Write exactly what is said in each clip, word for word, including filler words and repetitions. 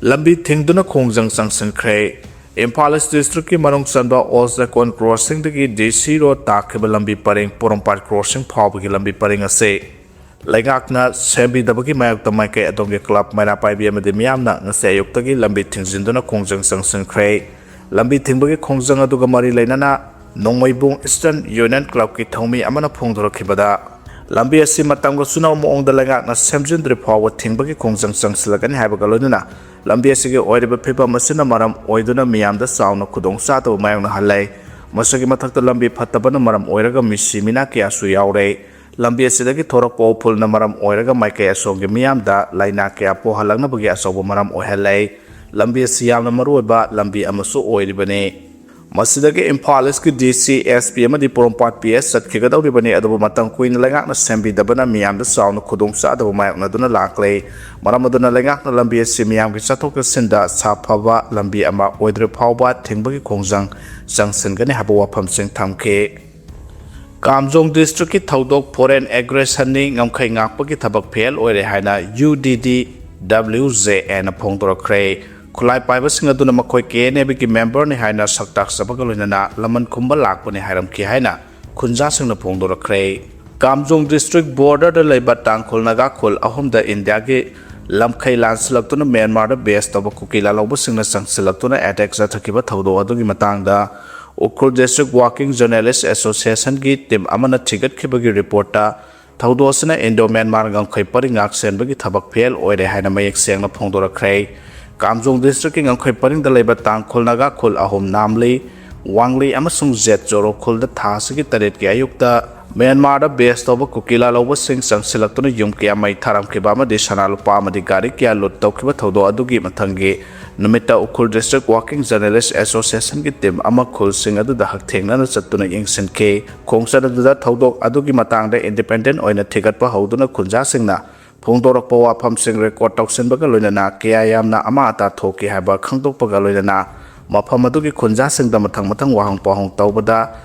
ꯂꯝꯕꯤ ꯊꯤꯡꯗꯨꯅ ꯈꯣꯡꯖꯪ ꯆꯪꯁꯤꯟꯈ꯭ꯔꯦ꯫ ꯏꯝꯐꯥꯜ ꯏꯁ ꯗꯤꯁꯇ꯭ꯔꯤꯛꯀꯤ ꯃꯅꯨꯡ ꯆꯟꯕ ꯑꯣꯜ ꯆꯦꯀꯣꯟ ꯀ꯭ꯔꯣꯁꯤꯡꯗꯒꯤ ꯗꯤ ꯁꯤ ꯔꯣꯗ ꯇꯥꯈꯤꯕ ꯂꯝꯕꯤ ꯄꯔꯤꯡ ꯄꯣꯔꯣꯝꯄꯥꯠ ꯀ꯭ꯔꯣꯁꯤꯡ ꯐꯥꯎꯕꯒꯤ ꯂꯝꯕꯤ ꯄꯔꯤꯡ ꯑꯁꯤ ꯂꯩꯉꯥꯛꯅ ꯁꯦꯝꯕꯤꯗꯕꯒꯤ ꯃꯥꯌꯣꯛꯇ ꯃꯥꯏꯀꯩ ꯑꯗꯣꯝꯒꯤ ꯀ꯭ꯂꯕ, ꯃꯩꯔꯥ ꯄꯥꯏꯕꯤ ꯑꯃꯗꯤ ꯃꯤꯌꯥꯝꯅ ꯉꯁꯤ ꯑꯌꯨꯛꯇꯒꯤ ꯂꯝꯕꯤ ꯊꯤꯡꯖꯤꯟꯗꯨꯅ ꯈꯣꯡꯖꯪ ꯆꯪꯁꯤꯟꯈ꯭ꯔꯦ꯫ ꯂꯝꯕꯤ ꯊꯤꯡꯕꯒꯤ ꯈꯣꯡꯖꯪ ꯑꯗꯨꯒ ꯃꯔꯤ ꯂꯩꯅꯅ ꯅꯣꯡꯃꯩꯕꯨꯡ ꯏꯁꯇꯔꯟ ꯌꯨꯅꯤꯌꯟ ꯀ꯭ꯂꯕꯀꯤ ꯊꯧꯃꯤ ꯑꯃꯅ ꯐꯣꯡꯗꯣꯔꯛꯈꯤꯕꯗ, ꯂꯝꯕꯤ ꯑꯁꯤ ꯃꯇꯝꯒ ꯆꯨꯅꯕ ꯃꯑꯣꯡꯗ ꯂꯩꯉꯥꯛꯅ ꯁꯦꯝꯖꯤꯟꯗ꯭ꯔꯤ ꯐꯥꯎꯕ ꯊꯤꯡꯕꯒꯤ ꯈꯣꯡꯖꯪ ꯆꯪꯁꯤꯜꯂꯒꯅꯤ ꯍꯥꯏꯕꯒ ꯂꯣꯏꯅꯅ ꯂꯝꯕꯤ ꯑꯁꯤꯒꯤ ꯑꯣꯏꯔꯤꯕ ꯐꯤꯕꯝ ꯑꯁꯤꯅ ꯃꯔꯝ ꯑꯣꯏꯗꯨꯅ ꯃꯤꯌꯥꯝꯗ ꯆꯥꯎꯅ ꯈꯨꯗꯣꯡꯆꯥꯗꯕ ꯃꯥꯌꯣꯛꯅꯍꯜꯂꯦ꯫ ꯃꯁꯤꯒꯤ ꯃꯊꯛꯇ ꯂꯝꯕꯤ ꯐꯠꯇꯕꯅ ꯃꯔꯝ ꯑꯣꯏꯔꯒ ꯃꯤꯁꯤ ꯃꯤꯅꯥ ꯀꯌꯥꯁꯨ ꯌꯥꯎꯔꯦ꯫ ꯂꯝꯕꯤ ꯑꯁꯤꯗꯒꯤ ꯊꯣꯔꯛꯄ ꯎꯐꯨꯜꯅ ꯃꯔꯝ ꯑꯣꯏꯔꯒ ꯃꯥꯏꯀꯩ ꯑꯁꯣꯝꯒꯤ ꯃꯤꯌꯥꯝꯗ ꯂꯥꯏꯅꯥ ꯀꯌꯥ ꯄꯣꯛꯍꯜꯂꯛꯅꯕꯒꯤ ꯑꯆꯧꯕ ꯃꯔꯝ ꯑꯣꯏꯍꯜꯂꯦ꯫ ꯂꯝꯕꯤ ꯑꯁꯤ ꯌꯥꯝꯅ ꯃꯔꯨꯑꯣꯏꯕ ꯂꯝꯕꯤ ꯑꯃꯁꯨ ꯑꯣꯏꯔꯤꯕꯅꯤ꯫ ꯃꯁꯤꯗꯒꯤ ꯏꯝꯐꯥꯜ ꯏꯁꯀꯤ ꯗꯤ ꯁꯤ, ꯑꯦꯁ ꯄꯤ ꯑꯃꯗꯤ ꯄꯣꯔꯣꯝꯄꯥꯠ ꯄꯤ ꯑꯦꯁ ꯆꯠꯈꯤꯒꯗꯧꯔꯤꯕꯅꯤ, ꯑꯗꯨꯕꯨ ꯃꯇꯝ ꯀꯨꯏꯅ ꯂꯩꯉꯥꯛꯅ ꯁꯦꯝꯕꯤꯗꯕꯅ ꯃꯤꯌꯥꯝꯗ ꯆꯥꯎꯅ ꯈꯨꯗꯣꯡꯆꯥꯗꯕ ꯃꯥꯌꯣꯛꯅꯗꯨꯅ ꯂꯥꯛꯂꯦ꯫ ꯃꯔꯝ ꯑꯗꯨꯅ ꯂꯩꯉꯥꯛꯅ ꯂꯝꯕꯤ ꯑꯁꯤ ꯃꯤꯌꯥꯝꯒꯤ ꯆꯠꯊꯣꯛ ꯆꯠꯁꯤꯟꯗ ꯁꯥꯐꯕ ꯂꯝꯕꯤ ꯑꯃ ꯑꯣꯏꯗ꯭ꯔꯤꯕ ꯐꯥꯎꯕ ꯊꯤꯡꯕꯒꯤ ꯈꯣꯡꯖꯪ ꯆꯪꯁꯤꯟꯒꯅꯤ ꯍꯥꯏꯕ ꯋꯥꯐꯝꯁꯤꯡ ꯊꯝꯈꯤ꯫ ꯀꯥꯝꯖꯣꯡ ꯗꯤꯁꯇ꯭ꯔꯤꯛꯀꯤ ꯊꯧꯗꯣꯛ ꯐꯣꯔꯦꯟ ꯑꯦꯒ꯭ꯔꯦꯁꯟꯅꯤ, ꯉꯝꯈꯩ ꯉꯥꯛꯄꯒꯤ ꯊꯕꯛ ꯐꯦꯜ ꯑꯣꯏꯔꯦ ꯍꯥꯏꯅ ꯌꯨ ꯗꯤ ꯗꯤ ꯗꯕ꯭ꯂꯤꯎ ꯖꯦ ꯑꯦꯅ ꯐꯣꯡꯗꯣꯔꯛꯈ꯭ꯔꯦ꯫ ꯈꯨꯠꯂꯥꯏ ꯄꯥꯏꯕꯁꯤꯡ ꯑꯗꯨꯅ ꯃꯈꯣꯏ ꯀꯦ ꯑꯦꯟ ꯑꯦ ꯕꯤꯒꯤ ꯃꯦꯝꯕꯔꯅꯤ ꯍꯥꯏꯅ ꯁꯛ ꯇꯥꯛꯆꯕꯒ ꯂꯣꯏꯅꯅ ꯂꯃꯟ ꯈꯨꯝꯕ ꯂꯥꯛꯄꯅꯤ ꯍꯥꯏꯔꯝꯈꯤ ꯍꯥꯏꯅ ꯈꯨꯟꯖꯥꯁꯤꯡꯅ ꯐꯣꯡꯗꯣꯔꯛꯈ꯭ꯔꯦ꯫ ꯀꯥꯝꯖꯣꯡ ꯗꯤꯁꯇ꯭ꯔꯤꯛ ꯕꯣꯔꯗꯔꯗ ꯂꯩꯕ ꯇꯥꯡꯈꯨꯜ ꯅꯥꯒꯥ ꯈꯨꯜ ꯑꯍꯨꯝꯗ ꯏꯟꯗꯤꯌꯥꯒꯤ ꯂꯝꯈꯩ ꯂꯥꯟꯁꯤꯜꯂꯛꯇꯨꯅ ꯃ꯭ꯌꯥꯟꯃꯥꯔꯗ ꯕꯦꯁ ꯇꯧꯕ ꯀꯨꯀꯤ ꯂꯥꯜꯍꯧꯕꯁꯤꯡꯅ ꯆꯪꯁꯤꯜꯂꯛꯇꯨꯅ ꯑꯦꯇꯦꯛ ꯆꯠꯊꯈꯤꯕ ꯊꯧꯗꯣꯛ ꯑꯗꯨꯒꯤ ꯃꯇꯥꯡꯗ ꯎꯈ꯭ꯔꯨꯜ ꯗꯤꯁꯇ꯭ꯔꯤꯛ ꯋꯥꯔꯀꯤꯡ ꯖꯔꯅꯦꯂꯤꯁ ꯑꯦꯁꯣꯁꯤꯌꯦꯁꯟꯒꯤ ꯇꯤꯝ ꯑꯃꯅ ꯊꯤꯒꯠꯈꯤꯕꯒꯤ ꯔꯤꯄꯣꯔꯠꯇ, ꯊꯧꯗꯣꯛ ꯑꯁꯤꯅ ꯏꯟꯗꯣ ꯃ꯭ꯌꯥꯟꯃꯥꯔ ꯉꯝꯈꯩ ꯄꯔꯤꯡ ꯉꯥꯛ ꯁꯦꯟꯕꯒꯤ ꯊꯕꯛ ꯐꯦꯜ ꯑꯣꯏꯔꯦ ꯍꯥꯏꯅ ꯃꯌꯦꯛ ꯁꯦꯡꯅ ꯐꯣꯡꯗꯣꯔꯛꯈ꯭ꯔꯦ꯫ ꯀꯥꯝꯖꯣꯡ ꯗꯤꯁꯇ꯭ꯔꯤꯛꯀꯤ ꯉꯝꯈꯩ ꯄꯔꯤꯡꯗ ꯂꯩꯕ ꯇꯥꯡꯈꯨꯜ ꯅꯥꯒꯥ ꯈꯨꯜ ꯑꯍꯨꯝ, ꯅꯥꯝꯂꯤ, ꯋꯥꯡꯂꯤ ꯑꯃꯁꯨꯡ ꯖꯦꯠ ꯖꯣꯔꯣ ꯈꯨꯜꯗ ꯊꯥ ꯑꯁꯤꯒꯤ ꯇꯔꯦꯠꯀꯤ ꯑꯌꯨꯛꯇ ꯃ꯭ꯌꯥꯟꯃꯥꯔꯗ ꯕꯦꯁ ꯇꯧꯕ ꯀꯨꯀꯤ ꯂꯥꯜꯍꯧꯕꯁꯤꯡ ꯆꯪꯁꯤꯜꯂꯛꯇꯨꯅ ꯌꯨꯝ ꯀꯌꯥ ꯃꯩ ꯊꯥꯔꯝꯈꯤꯕ ꯑꯃꯗꯤ ꯁꯅꯥ ꯂꯨꯄꯥ ꯑꯃꯗꯤ ꯒꯥꯔꯤ ꯀꯌꯥ ꯂꯨꯠ ꯇꯧꯈꯤꯕ ꯊꯧꯗꯣꯛ ꯑꯗꯨꯒꯤ ꯃꯊꯪꯒꯤ ꯅꯨꯃꯤꯠꯇ ꯎꯈ꯭ꯔꯨꯜ ꯗꯤꯁꯇ꯭ꯔꯤꯛ ꯋꯥꯔꯀꯤꯡ ꯖꯔꯅꯦꯂꯤꯁ ꯑꯦꯁꯣꯁꯤꯌꯦꯁꯟꯒꯤ ꯇꯤꯝ ꯑꯃ ꯈꯨꯜꯁꯤꯡ ꯑꯗꯨꯗ ꯍꯛꯊꯦꯡꯅꯅ ꯆꯠꯇꯨꯅ ꯌꯦꯡꯁꯤꯟꯈꯤ꯫ ꯈꯣꯡꯆꯠ ꯑꯗꯨꯗ ꯊꯧꯗꯣꯛ ꯑꯗꯨꯒꯤ ꯃꯇꯥꯡꯗ ꯏꯟꯗꯤꯄꯦꯟꯗꯦꯟ ꯑꯣꯏꯅ ꯊꯤꯒꯠꯄ ꯍꯧꯗꯨꯅ ꯈꯨꯟꯖꯥꯁꯤꯡꯅ ꯐꯣꯡꯗꯣꯔꯛꯄ ꯋꯥꯐꯝꯁꯤꯡ ꯔꯦꯀꯣꯔꯗ ꯇꯧꯁꯤꯟꯕꯒ ꯂꯣꯏꯅꯅ ꯀꯌꯥ ꯌꯥꯝꯅ ꯑꯃꯥ ꯑꯇꯥ ꯊꯣꯛꯈꯤ ꯍꯥꯏꯕ ꯈꯪꯗꯣꯛꯄꯒ ꯂꯣꯏꯅꯅ ꯃꯐꯝ ꯑꯗꯨꯒꯤ ꯈꯨꯟꯖꯥꯁꯤꯡꯗ ꯃꯊꯪ ꯃꯊꯪ ꯋꯥꯍꯪ ꯄꯥꯎꯍꯪ ꯇꯧꯕꯗ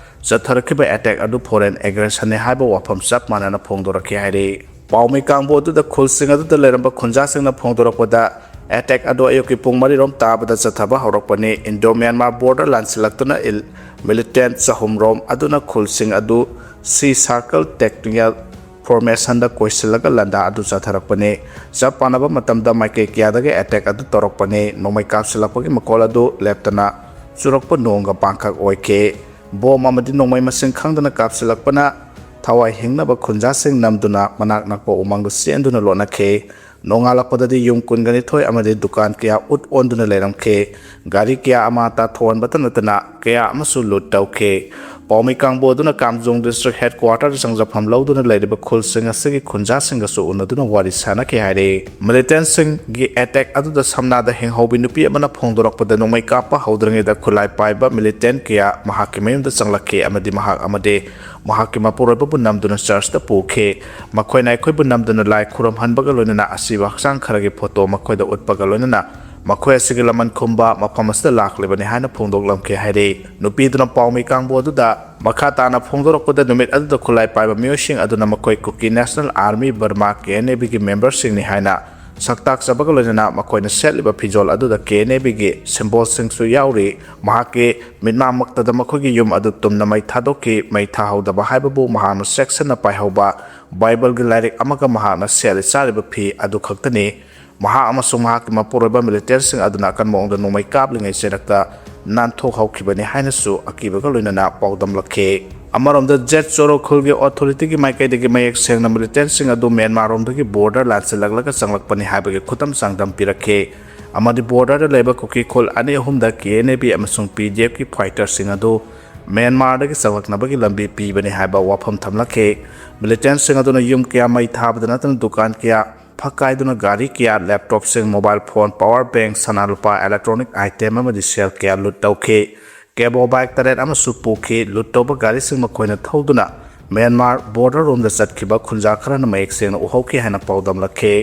ꯆꯠꯊꯔꯛꯈꯤꯕ ꯑꯦꯇꯦꯛ ꯑꯗꯨ ꯐꯣꯔꯦꯟ ꯑꯦꯒ꯭ꯔꯦꯁꯟꯅꯤ ꯍꯥꯏꯕ ꯋꯥꯐꯝ ꯆꯞ ꯃꯥꯟꯅꯅ ꯐꯣꯡꯗꯣꯔꯛꯈꯤ ꯍꯥꯏꯔꯤ꯫ ꯄꯥꯎꯃꯤ ꯀꯥꯡꯕꯨ ꯑꯗꯨꯗ ꯈꯨꯜꯁꯤꯡ ꯑꯗꯨꯗ ꯂꯩꯔꯝꯕ ꯈꯨꯟꯖꯥꯁꯤꯡꯅ ꯐꯣꯡꯗꯣꯔꯛꯄꯗ, ꯑꯦꯇꯦꯛ ꯑꯗꯨ ꯑꯌꯨꯛꯀꯤ ꯄꯨꯡ ꯃꯔꯤꯔꯣꯝ ꯇꯥꯕꯗ ꯆꯠꯊꯕ ꯍꯧꯔꯛꯄꯅꯤ꯫ ꯏꯟꯗꯣ ꯃ꯭ꯌꯥꯟꯃꯥꯔ ꯕꯣꯔꯗꯔ ꯂꯥꯟꯁꯤꯜꯂꯛꯇꯨꯅ ꯏꯜ-, ꯃꯤꯂꯤꯇꯦꯟꯠ ꯆꯍꯨꯝꯔꯣꯝ ꯑꯗꯨꯅ ꯈꯨꯜꯁꯤꯡ ꯑꯗꯨ ꯁꯤ ꯁꯥꯔꯀꯜ ꯇꯦꯛꯇꯤꯀꯦꯜ ꯐꯣꯔꯃꯦꯁꯟꯗ ꯀꯣꯏꯁꯤꯜꯂꯒ ꯂꯥꯟꯗꯥ ꯑꯗꯨ ꯆꯠꯊꯔꯛꯄꯅꯤ꯫ ꯆꯞ ꯃꯥꯟꯅꯕ ꯃꯇꯝꯗ ꯃꯥꯏꯀꯩ ꯀꯌꯥꯗꯒꯤ ꯑꯦꯇꯦꯛ ꯑꯗꯨ ꯇꯧꯔꯛꯄꯅꯤ꯫ ꯅꯣꯡꯃꯩ ꯀꯥꯞꯁꯤꯜꯂꯛꯄꯒꯤ ꯃꯈꯣꯜ ꯑꯗꯨ ꯂꯦꯞꯇꯅ ꯆꯨꯔꯛꯄ ꯅꯣꯡꯒ ꯄꯥꯡꯈꯛ ꯑꯣꯏꯈꯤ꯫ ꯕꯣꯝ ꯑꯃꯗꯤ ꯅꯣꯡꯃꯩ ꯃꯁꯤꯡ ꯈꯪꯗꯅ ꯀꯥꯞꯁꯤꯜꯂꯛꯄꯅ ꯊꯋꯥꯏ ꯍꯤꯡꯅꯕ ꯈꯨꯟꯖꯥꯁꯤꯡ ꯅꯝꯗꯨꯅ ꯃꯅꯥꯛ ꯅꯛꯄ ꯎꯃꯪꯗ ꯆꯦꯟꯗꯨꯅ ꯂꯣꯠꯅꯈꯤ꯫ ꯅꯣꯡꯉꯥꯜꯂꯛꯄꯗꯗꯤ ꯌꯨꯝ ꯀꯨꯟꯒꯅꯤꯊꯣꯏ ꯑꯃꯗꯤ ꯗꯨꯀꯥꯟ ꯀꯌꯥ ꯎꯠ ꯑꯣꯟꯗꯨꯅ ꯂꯩꯔꯝꯈꯤ꯫ ꯒꯥꯔꯤ ꯀꯌꯥ ꯑꯃ ꯇꯥꯊꯣꯛꯍꯟꯕꯇ ꯅꯠꯇꯅ ꯀꯌꯥ ꯑꯃꯁꯨ ꯂꯨꯠ ꯇꯧꯈꯤ꯫ ꯄꯥꯎꯃꯤ ꯀꯥꯡꯕꯨ ꯑꯗꯨꯅ ꯀꯥꯝꯖꯣꯡ ꯗꯤꯁꯇ꯭ꯔꯤꯛ ꯍꯦꯗꯀ꯭ꯋꯥꯇꯔꯗ ꯆꯪꯖꯐꯝ ꯂꯧꯗꯨꯅ ꯂꯩꯔꯤꯕ ꯈꯨꯜꯁꯤꯡ ꯑꯁꯤꯒꯤ ꯈꯨꯟꯖꯥꯁꯤꯡꯒꯁꯨ ꯎꯅꯗꯨꯅ ꯋꯥꯔꯤ ꯁꯥꯅꯈꯤ ꯍꯥꯏꯔꯤ꯫ ꯃꯤꯂꯤꯇꯦꯟꯠꯁꯤꯡꯒꯤ ꯑꯦꯇꯦꯛ ꯑꯗꯨꯗ ꯁꯝꯅꯥꯗ ꯍꯤꯡꯍꯧꯕꯤ ꯅꯨꯄꯤ ꯑꯃꯅ ꯐꯣꯡꯗꯣꯔꯛꯄꯗ, ꯅꯣꯡꯃꯩ ꯀꯥꯞꯄ ꯍꯧꯗ꯭ꯔꯤꯉꯩꯗ ꯈꯨꯠꯂꯥꯏ ꯄꯥꯏꯕ ꯃꯤꯂꯤꯇꯦꯟꯠ ꯀꯌꯥ ꯃꯍꯥꯛꯀꯤ ꯃꯌꯨꯝꯗ ꯆꯪꯂꯛꯈꯤ ꯑꯃꯗꯤ ꯃꯍꯥꯛ ꯑꯃꯗꯤ ꯃꯍꯥꯛꯀꯤ ꯃꯄꯨꯔꯣꯏꯕꯕꯨ ꯅꯝꯗꯨꯅ ꯆꯔꯆꯇ ꯄꯨꯈꯤ꯫ ꯃꯈꯣꯏꯅ ꯑꯩꯈꯣꯏꯕꯨ ꯅꯝꯗꯨꯅ ꯂꯥꯏ ꯈꯨꯔꯨꯝꯍꯟꯕꯒ ꯂꯣꯏꯅꯅ ꯑꯁꯤꯕ ꯍꯛꯆꯥꯡ ꯈꯔꯒꯤ ꯐꯣꯇꯣ ꯃꯈꯣꯏꯗ ꯎꯠꯄꯒ ꯂꯣꯏꯅꯅ ꯃꯈꯣꯏ ꯑꯁꯤꯒꯤ ꯂꯃꯟ ꯈꯨꯝꯕ ꯃꯐꯝ ꯑꯁꯤꯗ ꯂꯥꯛꯂꯤꯕꯅꯤ ꯍꯥꯏꯅ ꯐꯣꯡꯗꯣꯛꯂꯝꯈꯤ ꯍꯥꯏꯔꯤ꯫ ꯅꯨꯄꯤꯗꯨꯅ ꯄꯥꯎꯃꯤ ꯀꯥꯡꯕꯨ ꯑꯗꯨꯗ ꯃꯈꯥ ꯇꯥꯅ ꯐꯣꯡꯗꯣꯔꯛꯄꯗ, ꯅꯨꯃꯤꯠ ꯑꯗꯨꯗ ꯈꯨꯠꯂꯥꯏ ꯄꯥꯏꯕ ꯃꯤꯑꯣꯏꯁꯤꯡ ꯑꯗꯨꯅ ꯃꯈꯣꯏ Kuki national army, Burma, K N A ꯕꯤꯒꯤ ꯃꯦꯝꯕꯔꯁꯤꯡꯅꯤ ꯍꯥꯏꯅ ꯁꯛꯇꯥꯛꯆꯕꯒ ꯂꯣꯏꯅꯅ ꯃꯈꯣꯏꯅ ꯁꯦꯠꯂꯤꯕ ꯐꯤꯖꯣꯜ ꯑꯗꯨꯗ ꯀꯦ ꯑꯦꯟ ꯑꯦ ꯕꯤꯒꯤ ꯁꯤꯝꯕꯣꯜꯁꯤꯡꯁꯨ ꯌꯥꯎꯔꯤ꯫ ꯃꯍꯥꯛꯀꯤ ꯃꯤꯠꯃꯥꯡꯃꯛꯇꯗ ꯃꯈꯣꯏꯒꯤ ꯌꯨꯝ ꯑꯗꯨ ꯇꯨꯝꯅ ꯃꯩ ꯊꯥꯗꯣꯛꯈꯤ꯫ ꯃꯩ ꯊꯥꯍꯧꯗꯕ ꯍꯥꯏꯕꯕꯨ ꯃꯍꯥꯛꯅ ꯆꯦꯛꯁꯤꯟꯅ ꯄꯥꯏꯍꯧꯕ ꯕꯥꯏꯕꯜꯒꯤ ꯂꯥꯏꯔꯤꯛ ꯑꯃꯒ ꯃꯍꯥꯛꯅ ꯁꯦꯠꯂꯤ ꯆꯥꯔꯤꯕ ꯐꯤ ꯑꯗꯨ ꯈꯛꯇꯅꯤ꯫ ꯃꯍꯥꯛ ꯑꯃꯁꯨꯡ ꯃꯍꯥꯛꯀꯤ ꯃꯄꯨꯔꯣꯏꯕ ꯃꯤꯂꯤꯇꯦꯟꯠꯁꯤꯡ ꯑꯗꯨꯅ ꯑꯀꯟꯕ ꯃꯑꯣꯡꯗ ꯅꯣꯡꯃꯩ ꯀꯥꯞꯂꯤꯉꯩ ꯆꯦꯔꯛꯇ ꯅꯥꯟꯊꯣꯛꯍꯧꯈꯤꯕꯅꯤ ꯍꯥꯏꯅꯁꯨ ꯑꯀꯤꯕꯒ ꯂꯣꯏꯅꯅ ꯄꯥꯎꯗꯝꯂꯛꯈꯤ꯫ ꯑꯃꯔꯣꯝꯗ, ꯖꯦꯠ ꯆꯣꯔꯣ ꯈꯨꯜꯒꯤ ꯑꯣꯊꯣꯔꯤꯇꯤꯒꯤ ꯃꯥꯏꯀꯩꯗꯒꯤ ꯃꯌꯦꯛ ꯁꯦꯡꯅ ꯃꯤꯂꯤꯇꯦꯟꯠꯁꯤꯡ ꯑꯗꯨ ꯃ꯭ꯌꯥꯟꯃꯥꯔꯔꯣꯝꯗꯒꯤ ꯕꯣꯔꯗꯔ ꯂꯥꯟꯁꯤꯜꯂꯛꯂꯒ ꯆꯪꯂꯛꯄꯅꯤ ꯍꯥꯏꯕꯒꯤ ꯈꯨꯗꯝ ꯆꯥꯡꯗꯝ ꯄꯤꯔꯛꯈꯤ ꯑꯃꯗꯤ ꯕꯣꯔꯗꯔꯗ ꯂꯩꯕ ꯀꯨꯀꯤ ꯈꯨꯜ ꯑꯅꯤ ꯑꯍꯨꯝꯗ ꯀꯦ ꯑꯦꯟ ꯑꯦ ꯕꯤ ꯑꯃꯁꯨꯡ ꯄꯤ ꯗꯤ ꯑꯦꯐꯀꯤ ꯐꯥꯏꯇꯔꯁꯤꯡ ꯑꯗꯨ ꯃ꯭ꯌꯥꯟꯃꯥꯔꯗꯒꯤ ꯆꯪꯂꯛꯅꯕꯒꯤ ꯂꯝꯕꯤ ꯄꯤꯕꯅꯤ ꯍꯥꯏꯕ ꯋꯥꯐꯝ ꯊꯝꯂꯛꯈꯤ꯫ ꯃꯤꯂꯤꯇꯦꯟꯠꯁꯤꯡ ꯑꯗꯨꯅ ꯌꯨꯝ ꯀꯌꯥ ꯃꯩ ꯊꯥꯕꯗ ꯅꯠꯇꯅ ꯗꯨꯀꯥꯟ ꯀꯌꯥ ꯐꯛꯀꯥꯏꯗꯨꯅ ꯒꯥꯔꯤ ꯀꯌꯥ, ꯂꯦꯞꯇꯣꯞꯁꯤꯡ, ꯃꯣꯕꯥꯏꯜ ꯐꯣꯟ, ꯄꯥꯋꯔ ꯕꯦꯡꯛ, ꯁꯅꯥ ꯂꯨꯄꯥ, ꯏꯂꯦꯛꯇ꯭ꯔꯣꯅꯤꯛ ꯑꯥꯏꯇꯦꯝ ꯑꯃꯗꯤ ꯁꯦꯜ ꯀꯌꯥ ꯂꯨꯠ ꯇꯧꯈꯤ꯫ ꯀꯦꯕꯣ ꯕꯥꯏꯛ ꯇꯔꯦꯠ ꯑꯃꯁꯨ ꯄꯨꯈꯤ꯫ ꯂꯨꯠ ꯇꯧꯕ ꯒꯥꯔꯤꯁꯤꯡ ꯃꯈꯣꯏꯅ ꯊꯧꯗꯨꯅ ꯃ꯭ꯌꯥꯟꯃꯥꯔ ꯕꯣꯔꯗꯔ ꯔꯣꯝꯗ ꯆꯠꯈꯤꯕ ꯈꯨꯟꯖꯥ ꯈꯔꯅ ꯃꯌꯦꯛ ꯁꯦꯡꯅ ꯎꯍꯧꯈꯤ ꯍꯥꯏꯅ ꯄꯥꯎꯗꯝꯂꯛꯈꯤ꯫